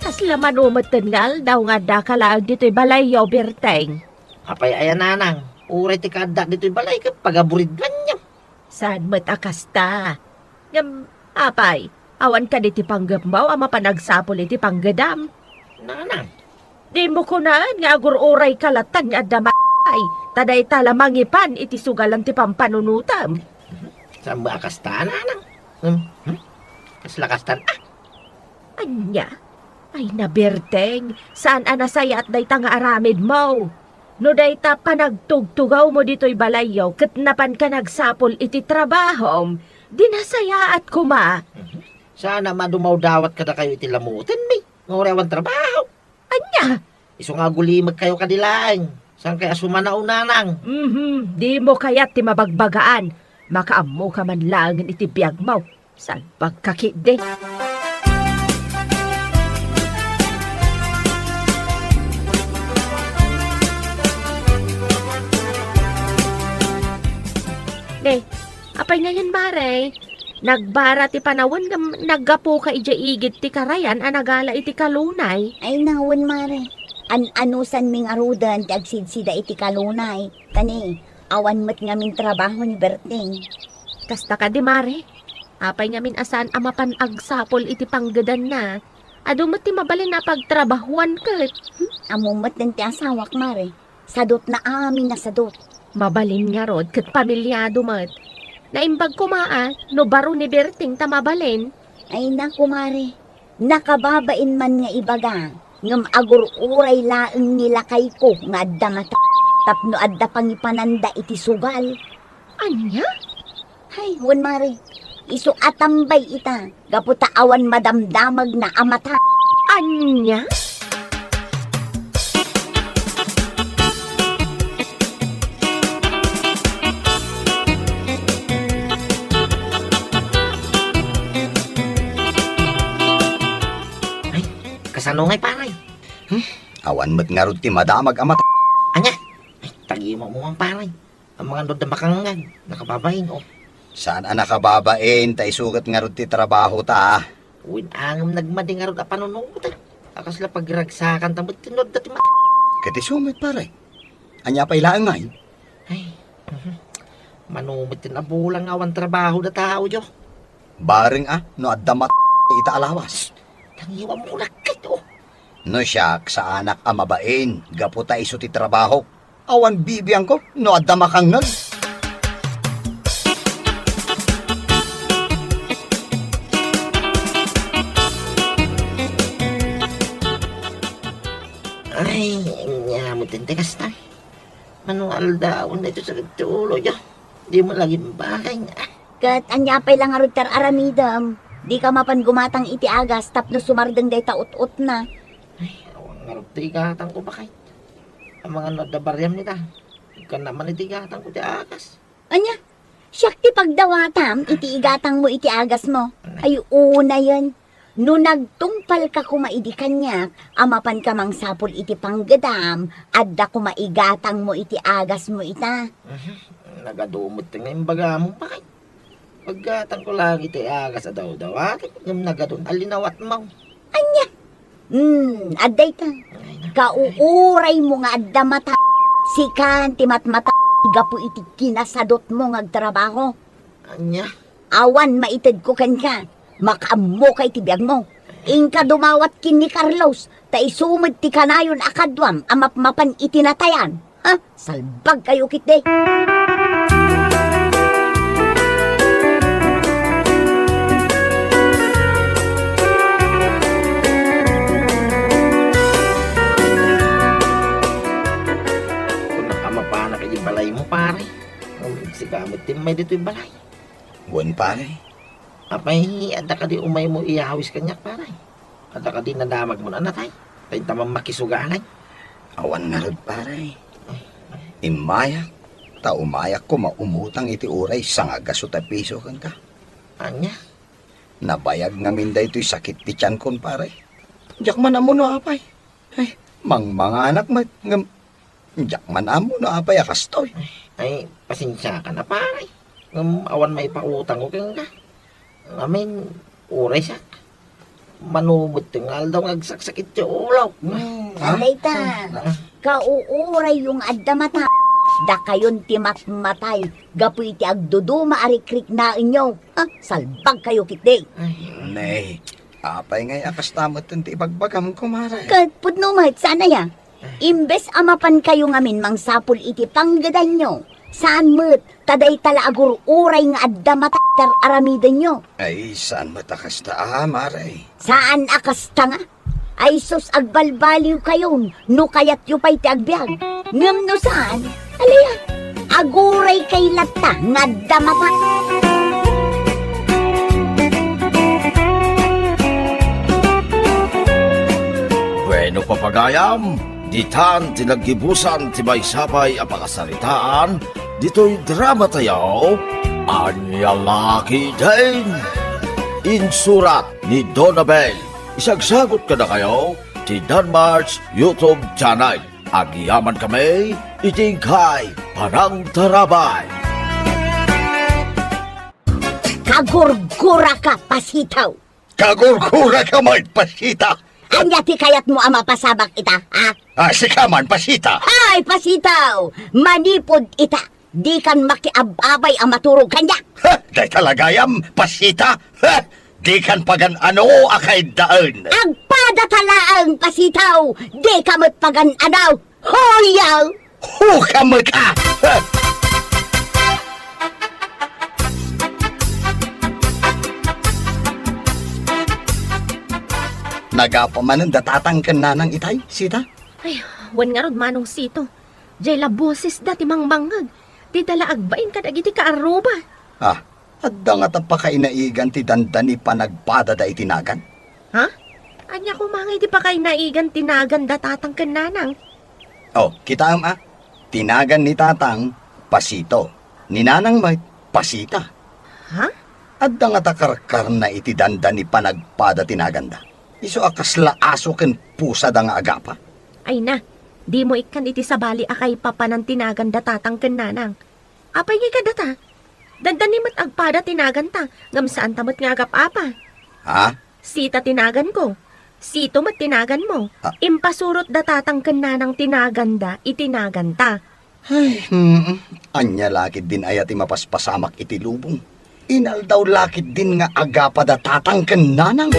Kasla mano metten nga aldaw nga addaka laeng ditoy balayyo, Berteng? Apay aya, nanang, uray ti kaaddak ditoy balay ket pagaburidwanyo. Saan met a kasta? Ngem, apay, awan kadi ti panggepmo a mapan agsapul iti panggedam? Nanang. Dimo kunaen nga agur-urayka lattan nga adda maay, ta dayta la mangipan iti sugalan ti pampanunotem. Saan met a kasta, nanang? Hmm? Hmm? Kasla kastan, ah? Ania? Ay, naberteng, saan a nasayaat dayta nga aramidmo? No dayta panagtugtugawmo ditoy balayyo ket napanka nagsapul iti trabahom, di nasayaat koma. Mhm. Saan a madumawdawat kadakayo iti lamutenmi, nga uray awan trabaho. Ania? Isu nga agulimekkayo kadi laeng, saankay a sumanao, nanang. Mhm, dimo kayat ti mabagbagaan. Makaammoka man laengen iti biagmo. Salbagka ketdi. Ne, apay ngayen, mare? Nagbara ti panawen ngem naggapuka idiay igid ti karayan a nagala iti kalunay. Ay, nawen, mare. An-anusanmi ngaruden ti agsidsida iti kalunay. Kani, awan met ngamin trabaho ni Berting. Kasta kadi, mare. Apay ngamin a saan a mapan agsapul iti panggedanna? Adu met ti mabalin a pagtrabahuan ket. Hmm, ammo met dayta ti asawak, mare. Sadutna amin a sadut. Mabalin ngarud ket pamilyado met. Naimbag koma a no baro ni Berting ta mabalin. Ay, naku, mare. Nakababain man nga ibaga, ngem agur-uray laeng ni lakayko nga adda mata tapno adda pangipananda iti sugal. Ania? Hay, wen, mare, isu a tambay ita gapu ta awan madamdamagna a mata. Ania? Ay, kasano ngay, pare? Hmm? Awan met ngarud ti madamag a mata. Ania? Ay, tagimammo man, pare. Amangan no adda makangngeg, nakababain, oh. Saan a nakababain, ta isu ket ngarud ti trabaho ta. Wen, ngem nagmadi ngarud a panunutan. A kasla pagragsakanta met ti no adda ti mata. Ket isu met, pare. Ania pay laeng ngay? Ay, mhm. Mano met ti nabulang nga awan trabaho dataoyo. Bareng a no adda mat-, ita a lawas. Tangiwammo lakket, oh. No siak, saanak a mabain, gapu ta isu ti trabahok. Awan bibiangko no adda makangngeg. Ay, ania met ti kasta. Mano aldawen daytoy sakit ti uloyo. Di mo lagi bakay nga. Ket ania pay la ngarud ti ar-aramidem? Dika mapan gumatang iti agas tapno sumardeng dayta ut-utna. Ay, awan ngarud ti igatangko, bakay. Amangan no adda bariam ita. Ikkan naman iti igatangko ti agas. Ania? Siak ti pagdawatam iti igatangmo iti agasmo. Ay, unayen. No nagtungpalka koma idi kaniak a mapanka mangsapul iti panggedam, adda koma igatangmo iti agasmo ita. Mhm. Nagadu met nga imbagam, pay. Paggatangko laeng iti agas a dawdawat, ngem nagadun a linawatmo. Ania? Hmm, adda ita. Ay, na- Kauuraymo nga adda mata. Sikan ti matmata gapu iti kinasadutmo nga agtrabaho. Ania? Awan maitedko kenka. Makaammoka iti biagmo. Inka dumawat ken ni Carlos, ta isu met ti kanayon a kaduam a mapmapan iti natayan. Ha? Salbagkayo ketdi. Kunam a mapanak iti balaymo, pare. Sika met ti immay ditoy balay. Wen, pare. Apay, adda kadi umaymo iyawis kaniak, pare? Adda kadi nadamagmo a natay? Ta inta man makisugalan. Awan ngarud, pare. Immayak, ta umayak koma umutang iti uray sangagasut a piso kenka. Ania? Nabayag ngamin daytoy sakit ti tiankon, pare. Diak man ammo no apay. Ay, mangmanganak met, ngem diak man ammo no apay a kastoy. Ay, pasensiakan a, pare. Ngem awan maipautangko kenka. Amin, uray siak. Mano met nga aldaw nga agsaksakit ti ulok. Hmm, ha? Dayta, kauurayyo nga adda mata. Dakayon ti matmatay gapu iti agduduma a rikriknaenyo. Ha? Salbagkayo ketdi. Ay. Nay, apay ngay a kasta met ti ibagbagam, kumare? Ket pudno met, saan aya? Imbes a mapankayo ngamin mangsapul iti panggedanyo, saan met, ta dayta la agur-uray nga adda mata ti ar-aramidenyo. Ay, saan met a kasta, a, mare? Saan a kasta nga? Ay sus, agbalbaliwkayon no kayatyo pay ti agbiag. Ngem no saan, alaya, aguraykay latta nga adda mata. Bueno, papagayam, ditan ti naggibusan ti maysa pay a pakasaritaan ditoy drama tayo, Ania La Ketdin. Insurat ni Donabel. Isagsagut kadakayo ti Danmar's YouTube channel. Agyamankami iti inkay panangtarabay. Kagurguraka, Pasitaw! Kagurguraka met, Pasita! Ania ti kayatmo a mapasamak ita, ha? Ah, sika man, Pasita! Ay, Pasitaw! Manipud ita, dikan makiab-abay a maturog kaniak. Ha? Dayta la gayam, Pasita? Ha? Dikan pagan-ano a kaiddaen. Agpadata laeng, Pasitaw! Dika met pagan-ano! Hoyaw! Huka met, ah! Nagapa manen da tatang ken nanang itay, Sita? Ay, wen ngarud, Manong Sito. Jay la bosesda ti mangmangngeg. Dita la agbain kadagiti kaarruba. Ah, adda ngata pakainaigan ti dandani panagpadada iti nagan? Ha? Ania koma ngay ti pakainaigan ti nagan da tatang ken nanang? Oh, kitaem a. Ti nagan ni tatang, Pasito. Ni nanang met, Pasita. Ha? Adda ngata karkarna iti dandani panagpada ti naganda. Isu a kasla aso ken pusada nga agapa. Ay na, dimo ikkan iti sabali a kaipapanan ti naganda tatang ken nanang. Apay ngay kadata? Dandani met agpada ti naganta, ngem saanta met nga agap-apa. Ha? Sita ti naganko. Sito met ti naganmo. Ah. Impasurot da tatang ken nanang ti naganda iti naganta. Ay, hmm, ania la ketdin aya ti mapaspasamak iti lubong? Inaldaw la ketdin nga agapa da tatang ken nanang.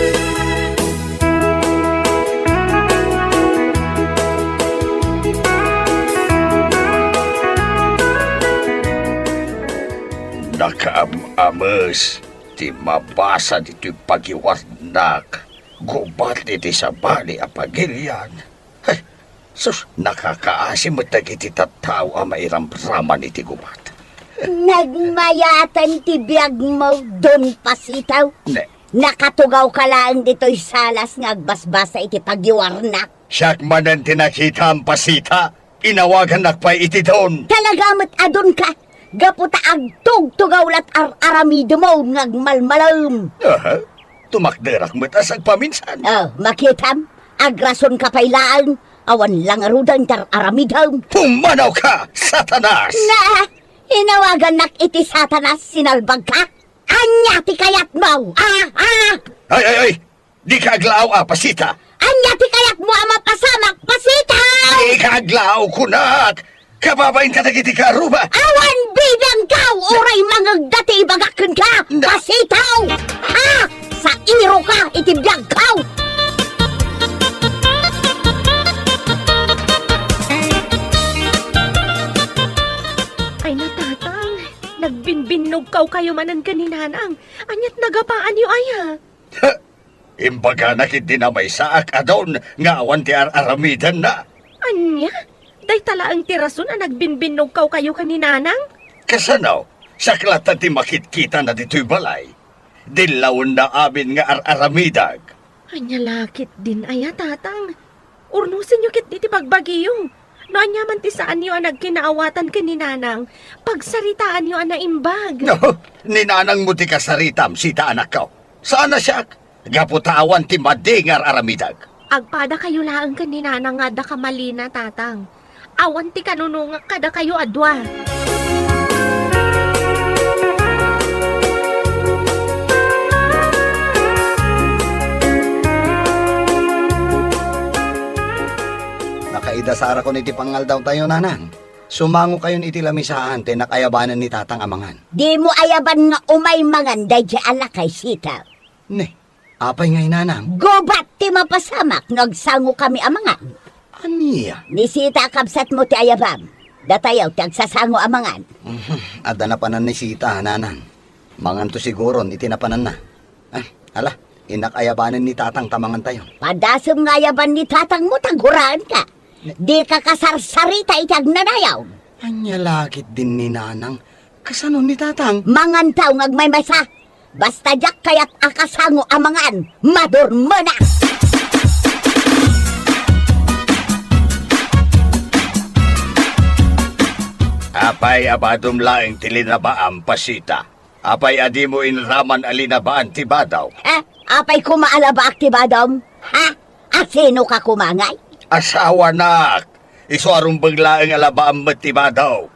Nakaam-ames ti mabasa ditoy pagiwarnak, gubat iti sabali a pagilian. Ay, sus, nakakaasi met dagiti tattao a mairamraman iti gubat. Nagmayatan ti biagmo, Don Pasitaw. Ne. Nakatugawka laeng ditoy salas nga agbasbasa iti pagiwarnak. Siak manen ti nakitam, Pasita. Inawagannak pay iti don. Talaga met a don ka, gapu ta agtugtugaw la ti ar-aramidem nga agmalmalem. Aha. tumakderak met a sagpaminsan. Oh, makitam, agrasonka pay laeng, awan la ngaruden ti ar-aramidem. Pumanawka, Satanas! Na, inawagannak iti Satanas, sinalbagka? Ania ti kayatmo? Ah, ah! Ay, ay, ay! Dika aglaaw a, Pasita! Ania ti kayatmo a mapasamak, Pasita? Dika aglaaw, kunak! Kababain kadagiti karuba! Awan bibiangkaw! Uray mangegda ti ibagak kenka! Na- Pasitaw! Ha? Sairoka iti biagkaw! Ay, natatang, nagbinbinnogkaw kayo manen ken ni Nanang. Aniat nagapaanyo aya? Ha? Imbagana ketdi a maysaak a don nga awan ti ar-aramidenna. Ania? Dayta laeng ti rason a nagbinbinnogkaw kayo ken ni Nanang? Kasano? Siak latta ti makitkitana ditoy balay. Dillawenna amin nga ar-aramidek. Ania la ketdin aya, Tatang? Urnosenyo ketdi ti bagbagiyo. No ania man ti saanyo a nagkinaawatan ken ni Nanang, pagsaritaanyo a naimbag. No, ni Nanangmo ti kasaritam, Sita, anakko. Saan a siak, gapu ta awan ti madi nga ar-aramidek. Agpadakayo laeng ken ni Nanang nga adda kamalina, Tatang. Awan ti kanunongak kadakayo a dua. Nakaidasarakon iti pangaldawtayo, Nanang. Sumangokayon iti lamisaan ta innak ayabanen ni Tatang a mangan. Dimo ayaban nga umay mangan daydiay a lakay, Sita. Ne, apay ngay, Nanang? Gubat ti mapasamak no agsangokami a mangan. Ania? Ni Sita a kabsatmo ti ayabam. Datayo ti agsasango a mangan. Mhm, adda napanan ni Sita, Nanang. Manganto siguron iti napananna. Ah, ala, innak ayabanen ni Tatang ta mangantayo. Padasem nga ayaban ni Tatangmo ta guraenka. Dika kasarsarita iti agnanayon. Ania la ketdin ni Nanang? Kasano ni Tatang? Mangantaw nga agmaymaysa. Basta diak kayat a kasango a mangan, madurmenak. Apay a badom laeng ti linabaam, Pasita? Apay a dimo inraman a linabaan ti badaw? Eh, apay koma a labaak ti badom? Ha? A sinoka koma ngay? Asawanak! Isu a rumbeng laeng a labaam met ti badaw.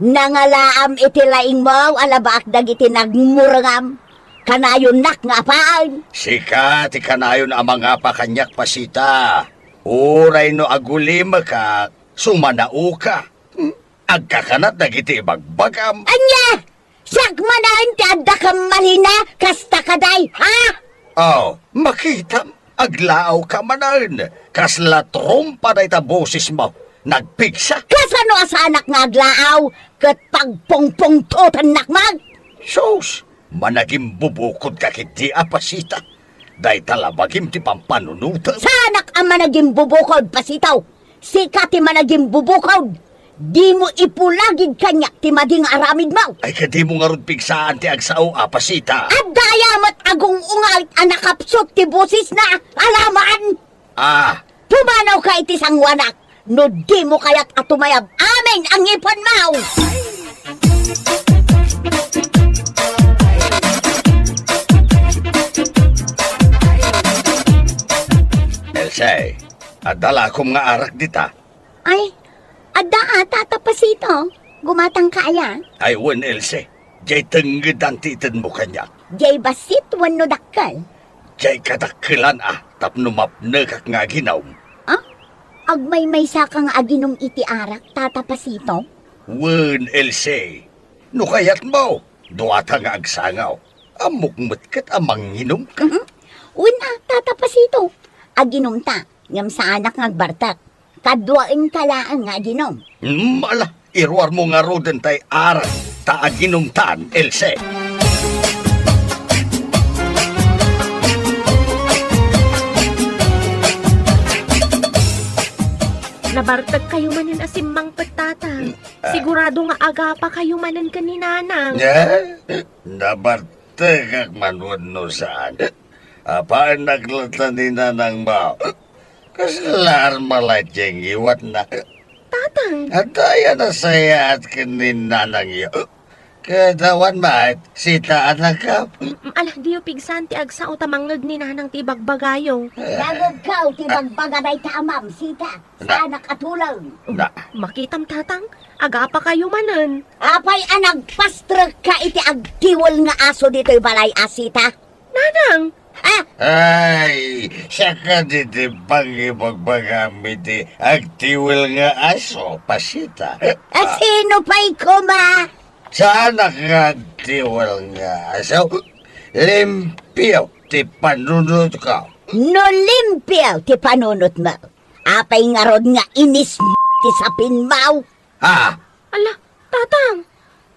Nangalaam iti laingmo a labaak dagiti nagmurengam. Kanayonnak nga apaen. Sika ti kanayon a mangapa kaniak, Pasita. Uray no agulimekak, sumanaoka. Hmm? Agkakanat dagiti ibagbagam. Ania? Siak manen ti adda kamalina, kasta kadi, ha? Oh, makitam, aglaawka manen. Kasla trompa dayta bosesmo. Nagpigsa. Kasano a saanak nga aglaaw ket pagpungpungtotennak man? Sus, managimbubukodka ketdi a, Pasita. Dayta la bagim ti pampanunotem. Saanak a managimbubukod, Pasitaw. Sika ti managimbubukod. Dimo ipulagid kaniak ti madi nga aramidmo. Ay, kadimo ngarud pigsaan ti agsao a, Pasita. Adda aya met agung-ungawit a nakapsut ti bosesna? Alaman! Ah. Pumanawka iti sangoanak no dimo kayat a tumayab amin a ngipenmo. Else, adda lakom nga arak dita. Ay, adda a, Tata Pasito. Gumatangka aya? Ay, wen, Else. Diay tenggedan ti itedmo kaniak. Diay bassit wenno dakkel? Diay kadakkelan a tapno mapnekak nga aginom. Ah? Agmaymaysaka nga aginom iti arak, Tata Pasito? Wen, Else. No kayatmo, duata nga agsango. Ammok met ket a manginomka. Mhm. Wen a, Tata Pasito. Aginomta, ngem saanak nga agbartek. Kaduaenka laeng nga aginom. Hmm, ala, iruarmo ngaruden tay arak ta aginomtan, Else. Nabartekkayo manen a simmangpet, Tata. Hmm, ah. Sigurado nga agapakayo manen ken ni Nanang. Eh, nabartekak man wenno saan? Apaennak latta ni Nanangmo. Kasla arma la diay ngiwatna? Tatang. Adda aya nasayaat ken ni Nanangyo? Ket awan met, Sita, anakko. Mm, ala, diyo pigsan ti agsao ta mangngeg ni Nanang ti ibagbagayo. Nangngegko ti ibagbaga dayta amam, Sita. Na. Saanak a tuleng. Na. Makitam, Tatang, agapakayo manen. Apay a nagpastrekka iti agtiwel nga aso ditoy balay a, Sita? Nanang! Ah! Ay, siak kadi ti pangibagbagam iti agtiwel nga aso, Pasita. A sino pay koma? Saanak nga agtiwel nga aso. Limpio ti panunotko. No limpio ti panunotmo, apay ngarud nga inis ti sapinmo? Ha? Ala, Tatang,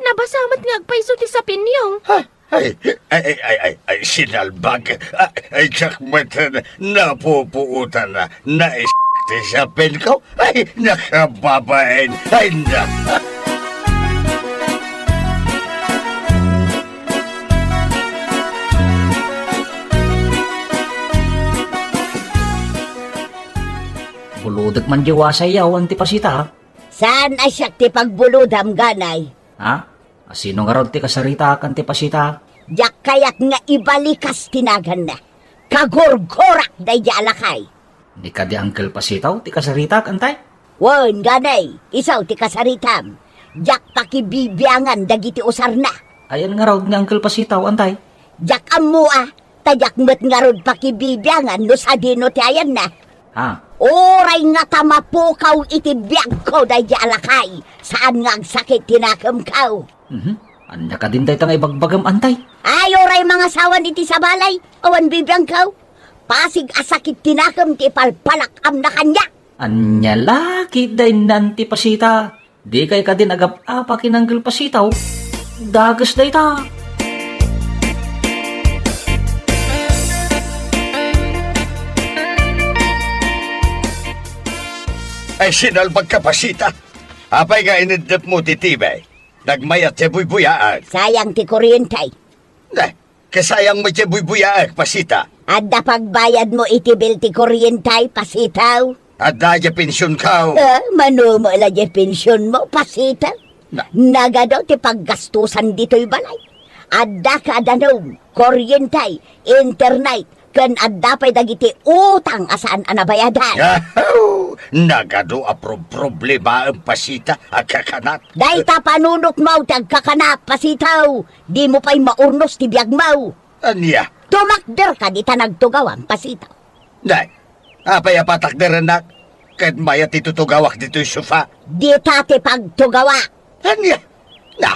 nabasa met nga agpayso ti sapinyo. Ha? Ay, ay, ay, ay, ay, ay, sinalbag. Ay, ay, diak met napupuotan na nais ti sapinko. Ay, nakababain. Ay, na. Bulodek man di wasay awan ti Pasita. Saan a siak ti pagbulodam, Ganay? Ha? A sino ngarud ti kasaritaak, Anti Pasita? Diak kayat nga ibalikas ti naganna. Kagurgurak daydi a lakay. Ni kadi Uncle Pasitaw ti kasaritaak, Antay? Wen, Ganay, isu ti kasaritam. Diak pakibibiangan dagiti usarna. Ayan ngarud ni Uncle Pasitaw, Antay? Diak ammo a, ta diak met ngarud pakibibiangan no sadino ti ayanna. Ha? Uray ngata mapukaw iti biagko daydi a lakay, saan nga agsakit ti nakemko. Mhm. Ania kadin dayta nga ibagbagam, Antay? Ay, uray mangasawan iti sabali, awan bibiangko. Pasig a sakit ti nakem ti ipalpalak-amna kaniak. Ania la ketdin, Anti Pasita? Dikay kadin agap-apa ken Uncle Pasitaw? Dakes dayta. Ay, sinalbagka, Pasita. Apay nga ineddepmo ti T V? Nagmayat ti buybuyaek. Sayang ti kuryente. Ne, kasayang met ti buybuyaek, Pasita. Adda pagbayadmo iti bill ti kuryente, Pasitaw? Adda diay pensionko. Ah, mano met la diay pensionmo, Pasitaw? Na- Nagadu ti paggastusan ditoy balay. Adda ka danum, kuryente, internet, ken adda pay dagiti utang a saan a nabayadan. Ahaw! Nagadu a pro-, problemaem, Pasita, agkakanat. Dayta panunotmo ti agkakanat, Pasitaw. Dimo pay maurnos ti biagmo. Ania? Tumakder kadi ta nagtugawam, Pasitaw. Nay, apay a patakderennak? Ket mayat ti tutugawak ditoy sofa. Dita ti pagtugawak. Ania? Na,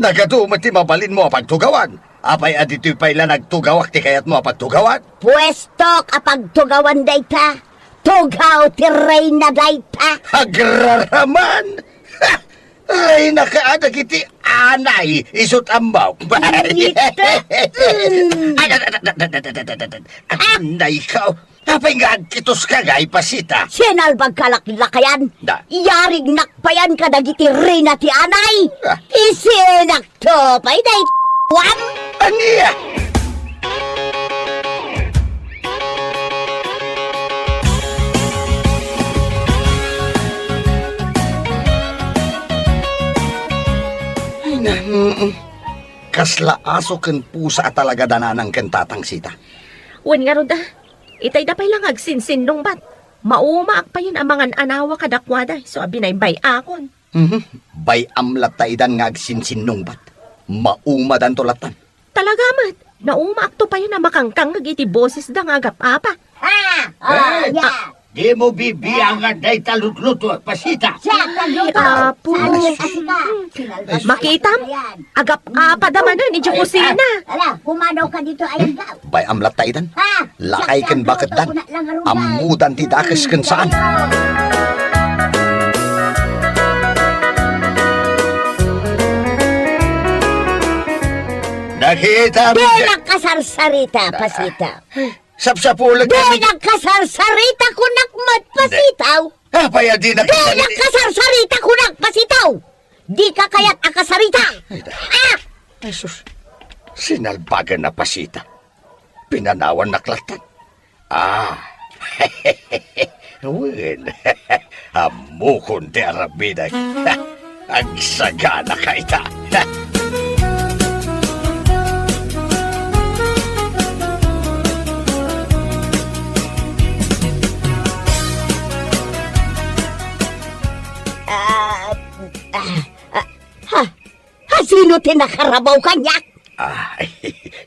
nagadu met ti mabalinmo a pagtugawan. Apay a ditoy pay la nagtugawak ti kayatmo a pagtugawan? Puestok a pagtugawan dayta. Tugaw ti reyna dayta. Agraraman! Ha! Reynaka a dagiti anay, isut' ammok. Ita. Mm. Ay, ay, ay, ay, ay, ay, ay, anay ka. Apay nga agkitoska ngay, Pasita? Sinalbagka laklakayan? Da. Yarignak payan kadagiti reyna ti anay? Ah. Isinakto pay day wan? Ania? Ay, na, mm, mm. Kasla aso ken pusa a talaga da Nanang ken Tatang, Sita. Wen ngarud a, itayda pay la nga agsinsinnungbat. Maumaak payen a mangan-anawa kadakuada, isu a binaybay-akon. Mhm. Bay-am latta idan nga agsinsinnungbat. Maumadanto lattan. Talaga met, naumaakto payen a makangkangngeg iti bosesda nga agap-apa. Ha! Oh, Hey! Ya! Dimo bibiangan dayta lutluto, Pasita. Siak nagluto. Ay, Apo. Saan nga asika? Sinalbag Makitam? Yan. Agap-apada manen idiay kusina. Ala, pumanaw ka dito, ayan ka. Bay-am latta idan. Ha? Lakay ken baketdan. Ammodan ti dakes ken saan. Nakita mo Di di- nakasarsarita, Pasita. Sapsapulek Di kami. Nakasarsarita, kunak met, Pasitaw. Apay a di Di nakasarsarita? Nakasarsarita, kunak, Pasitaw. Di ka kayat a kasarita. Ay, da. Ah! Ay, sus. Sinalbagan na, Pasita. Pinanawan na klatan. Ah. Wen. Ammokon ti aramidek. Agsagana ka ita. Ah, ah, ah, ha? Ha, sino ti nakarabaw kaniak? Ay,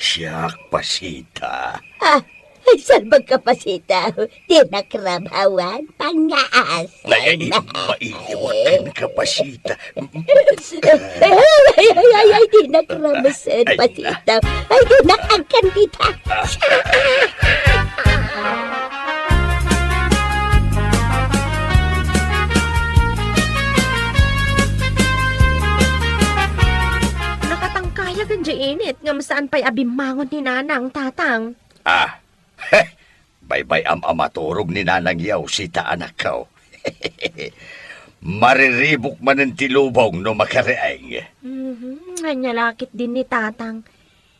siak, Pasita. Ah, ay, salbag ka, Pasita. Ti nakrabawan, pangaas. Ay, ay, maiiwat ka, Pasita. Ay, ay, ay, ay, di nakrabasan, Ay, Pasita. Ay, di nakagkan kita. Nakatangkayagan di init ngem saan pay a bimmangon ni Nanang, Tatang. Ah, baybay-am a maturog ni Nanang Yaw, Sita, anakko. Mariribuk manen ti lubong no makariing. Mhm, ania la ketdin ni Tatang.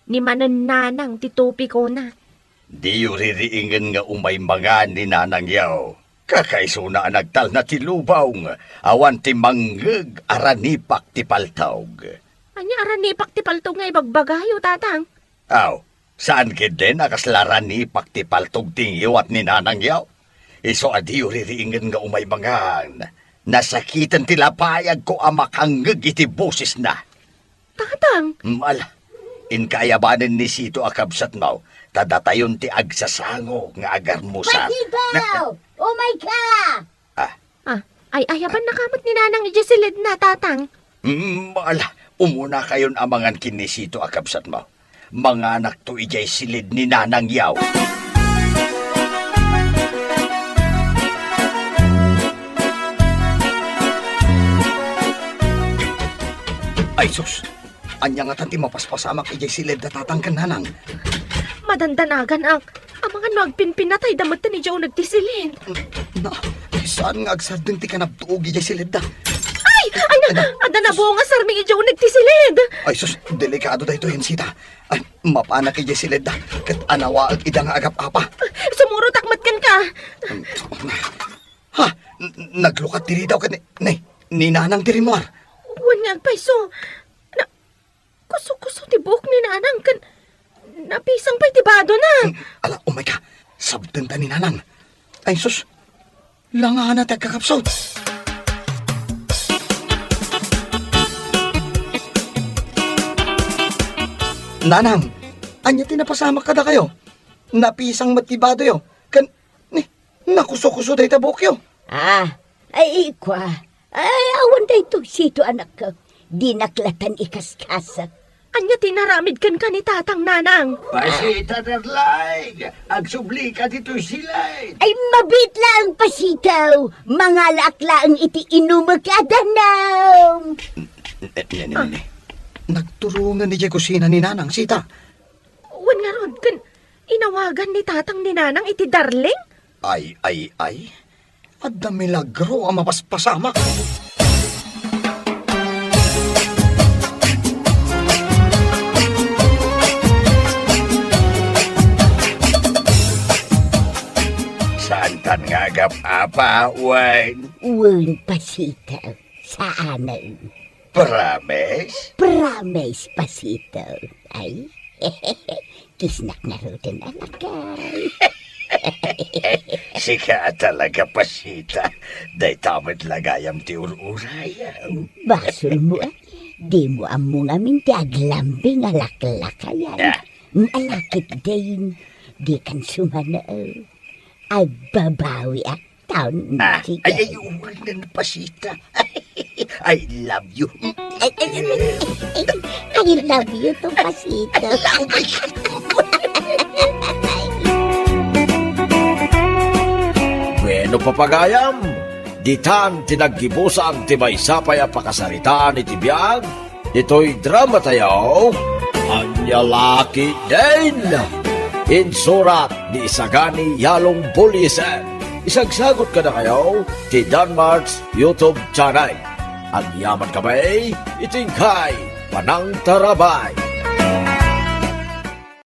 Ni manen Nanang ti tupikona. Diyo ririingen nga umay mangan ni Nanang Yaw. Kakaisuna a nagtalna ti lubong, awan ti mangngeg a ranipak ti paltog. Ania a ranipak ti paltog nga ibagbagayo, Tatang? Aw, saan ketdin a kasla ranipak ti paltog ti ingiwat ni Nanang Yaw? Isu a diyo ririingen nga umay mangan. Nasakiten ti lapayagko a makangngeg iti bosesna. Tatang! Mm, ala, inka ayabanen ni Sito a kabsatmo, ta datayon ti agsasango nga agarmusar. Pasita! Na- Umay ka! Ah. Ah, ay, ayabannaka met ni Nanang idiay siledna, Tatang. Mm, ala, umunakayon a mangan ken ni Sito a kabsatmo. Manganakto idiay siled ni Nanang Yaw. Ay, sus! Ania ngatan ti mapaspasamak idiay siledda Tatang ken Nanang? Madandanagan, ak. Amangan no agpinpinatayda metten idiay uneg ti siled. Na, saan nga agsardeng ti kanabtuog idiay siledda? Ay! Ay na! Ano? Adda nabungasarmi idiay uneg ti siled! Ay, sus! Delikado daytoy, Sita. Ay, mapanak idiay siledda. Ket anawaek ida nga agap-apa. Sumurotak met kenka. Ha? N-, naglukat ti ridaw ket ni, ni, ni Nanang ti rimmuar. Wen nga agpayso. Na, kuso-kuso ti buok ni Nanang ken napisang pay ti badona. Mm, ala, umay ka. Sabdenta ni Nanang. Ay, sus. Langana ti agkakapsut. Nanang, ania ti napasamak kadakayo? Napisang met ti badoyo. Ken, ni, nakuso-kuso dayta buokyo. Ah, ay, ikua. Ay, awan daytoy Sito, anakko. Dinak latan ikaskasat. Ania ti inaramid kenka ni Tatang, Nanang? Pasita, darling. Agsublika ditoy siled. Ay, mabiit laeng, Pasita. Mangalaak laeng iti inumek a danum. Ni, ni, ni, ni. Nagturongen idiay kusina ni Nanang, Sita. Wen ngarud, ken inawagan ni Tatang ni Nanang iti darling? Ay, ay, ay. Adda milagro a mapaspasamak. Saantan nga agap-apa, wen? Wen, Pasita. Saanen. Promise? Promise, Pasita. Ay, kisnak ngaruden, anakko. Sika a talaga, Pasita. Dayta met la gayam ti ur-urayam. Basolmo, a. Dimo ammo ngamin ti aglambing a laklakayan. Ah. Ala ketdin, dikan sumano. Agbabawiak. Taon, ah, sige. Ay, ay, uray na, Pasita. I love you. Ay, ay, ay, ay, I love you too, Pasita. Ala, oh my God. Bueno, papagayam, ditan ti naggibusan ti maysa pay a pakasaritaan iti biag, ditoy dramatayo, Ania La Ketdin. Insurat ni Isagani Yalong Buliesen. Isagsagut kadakayo ti Danmart's YouTube channel. Agyaman kami iti inkay panangtarabay.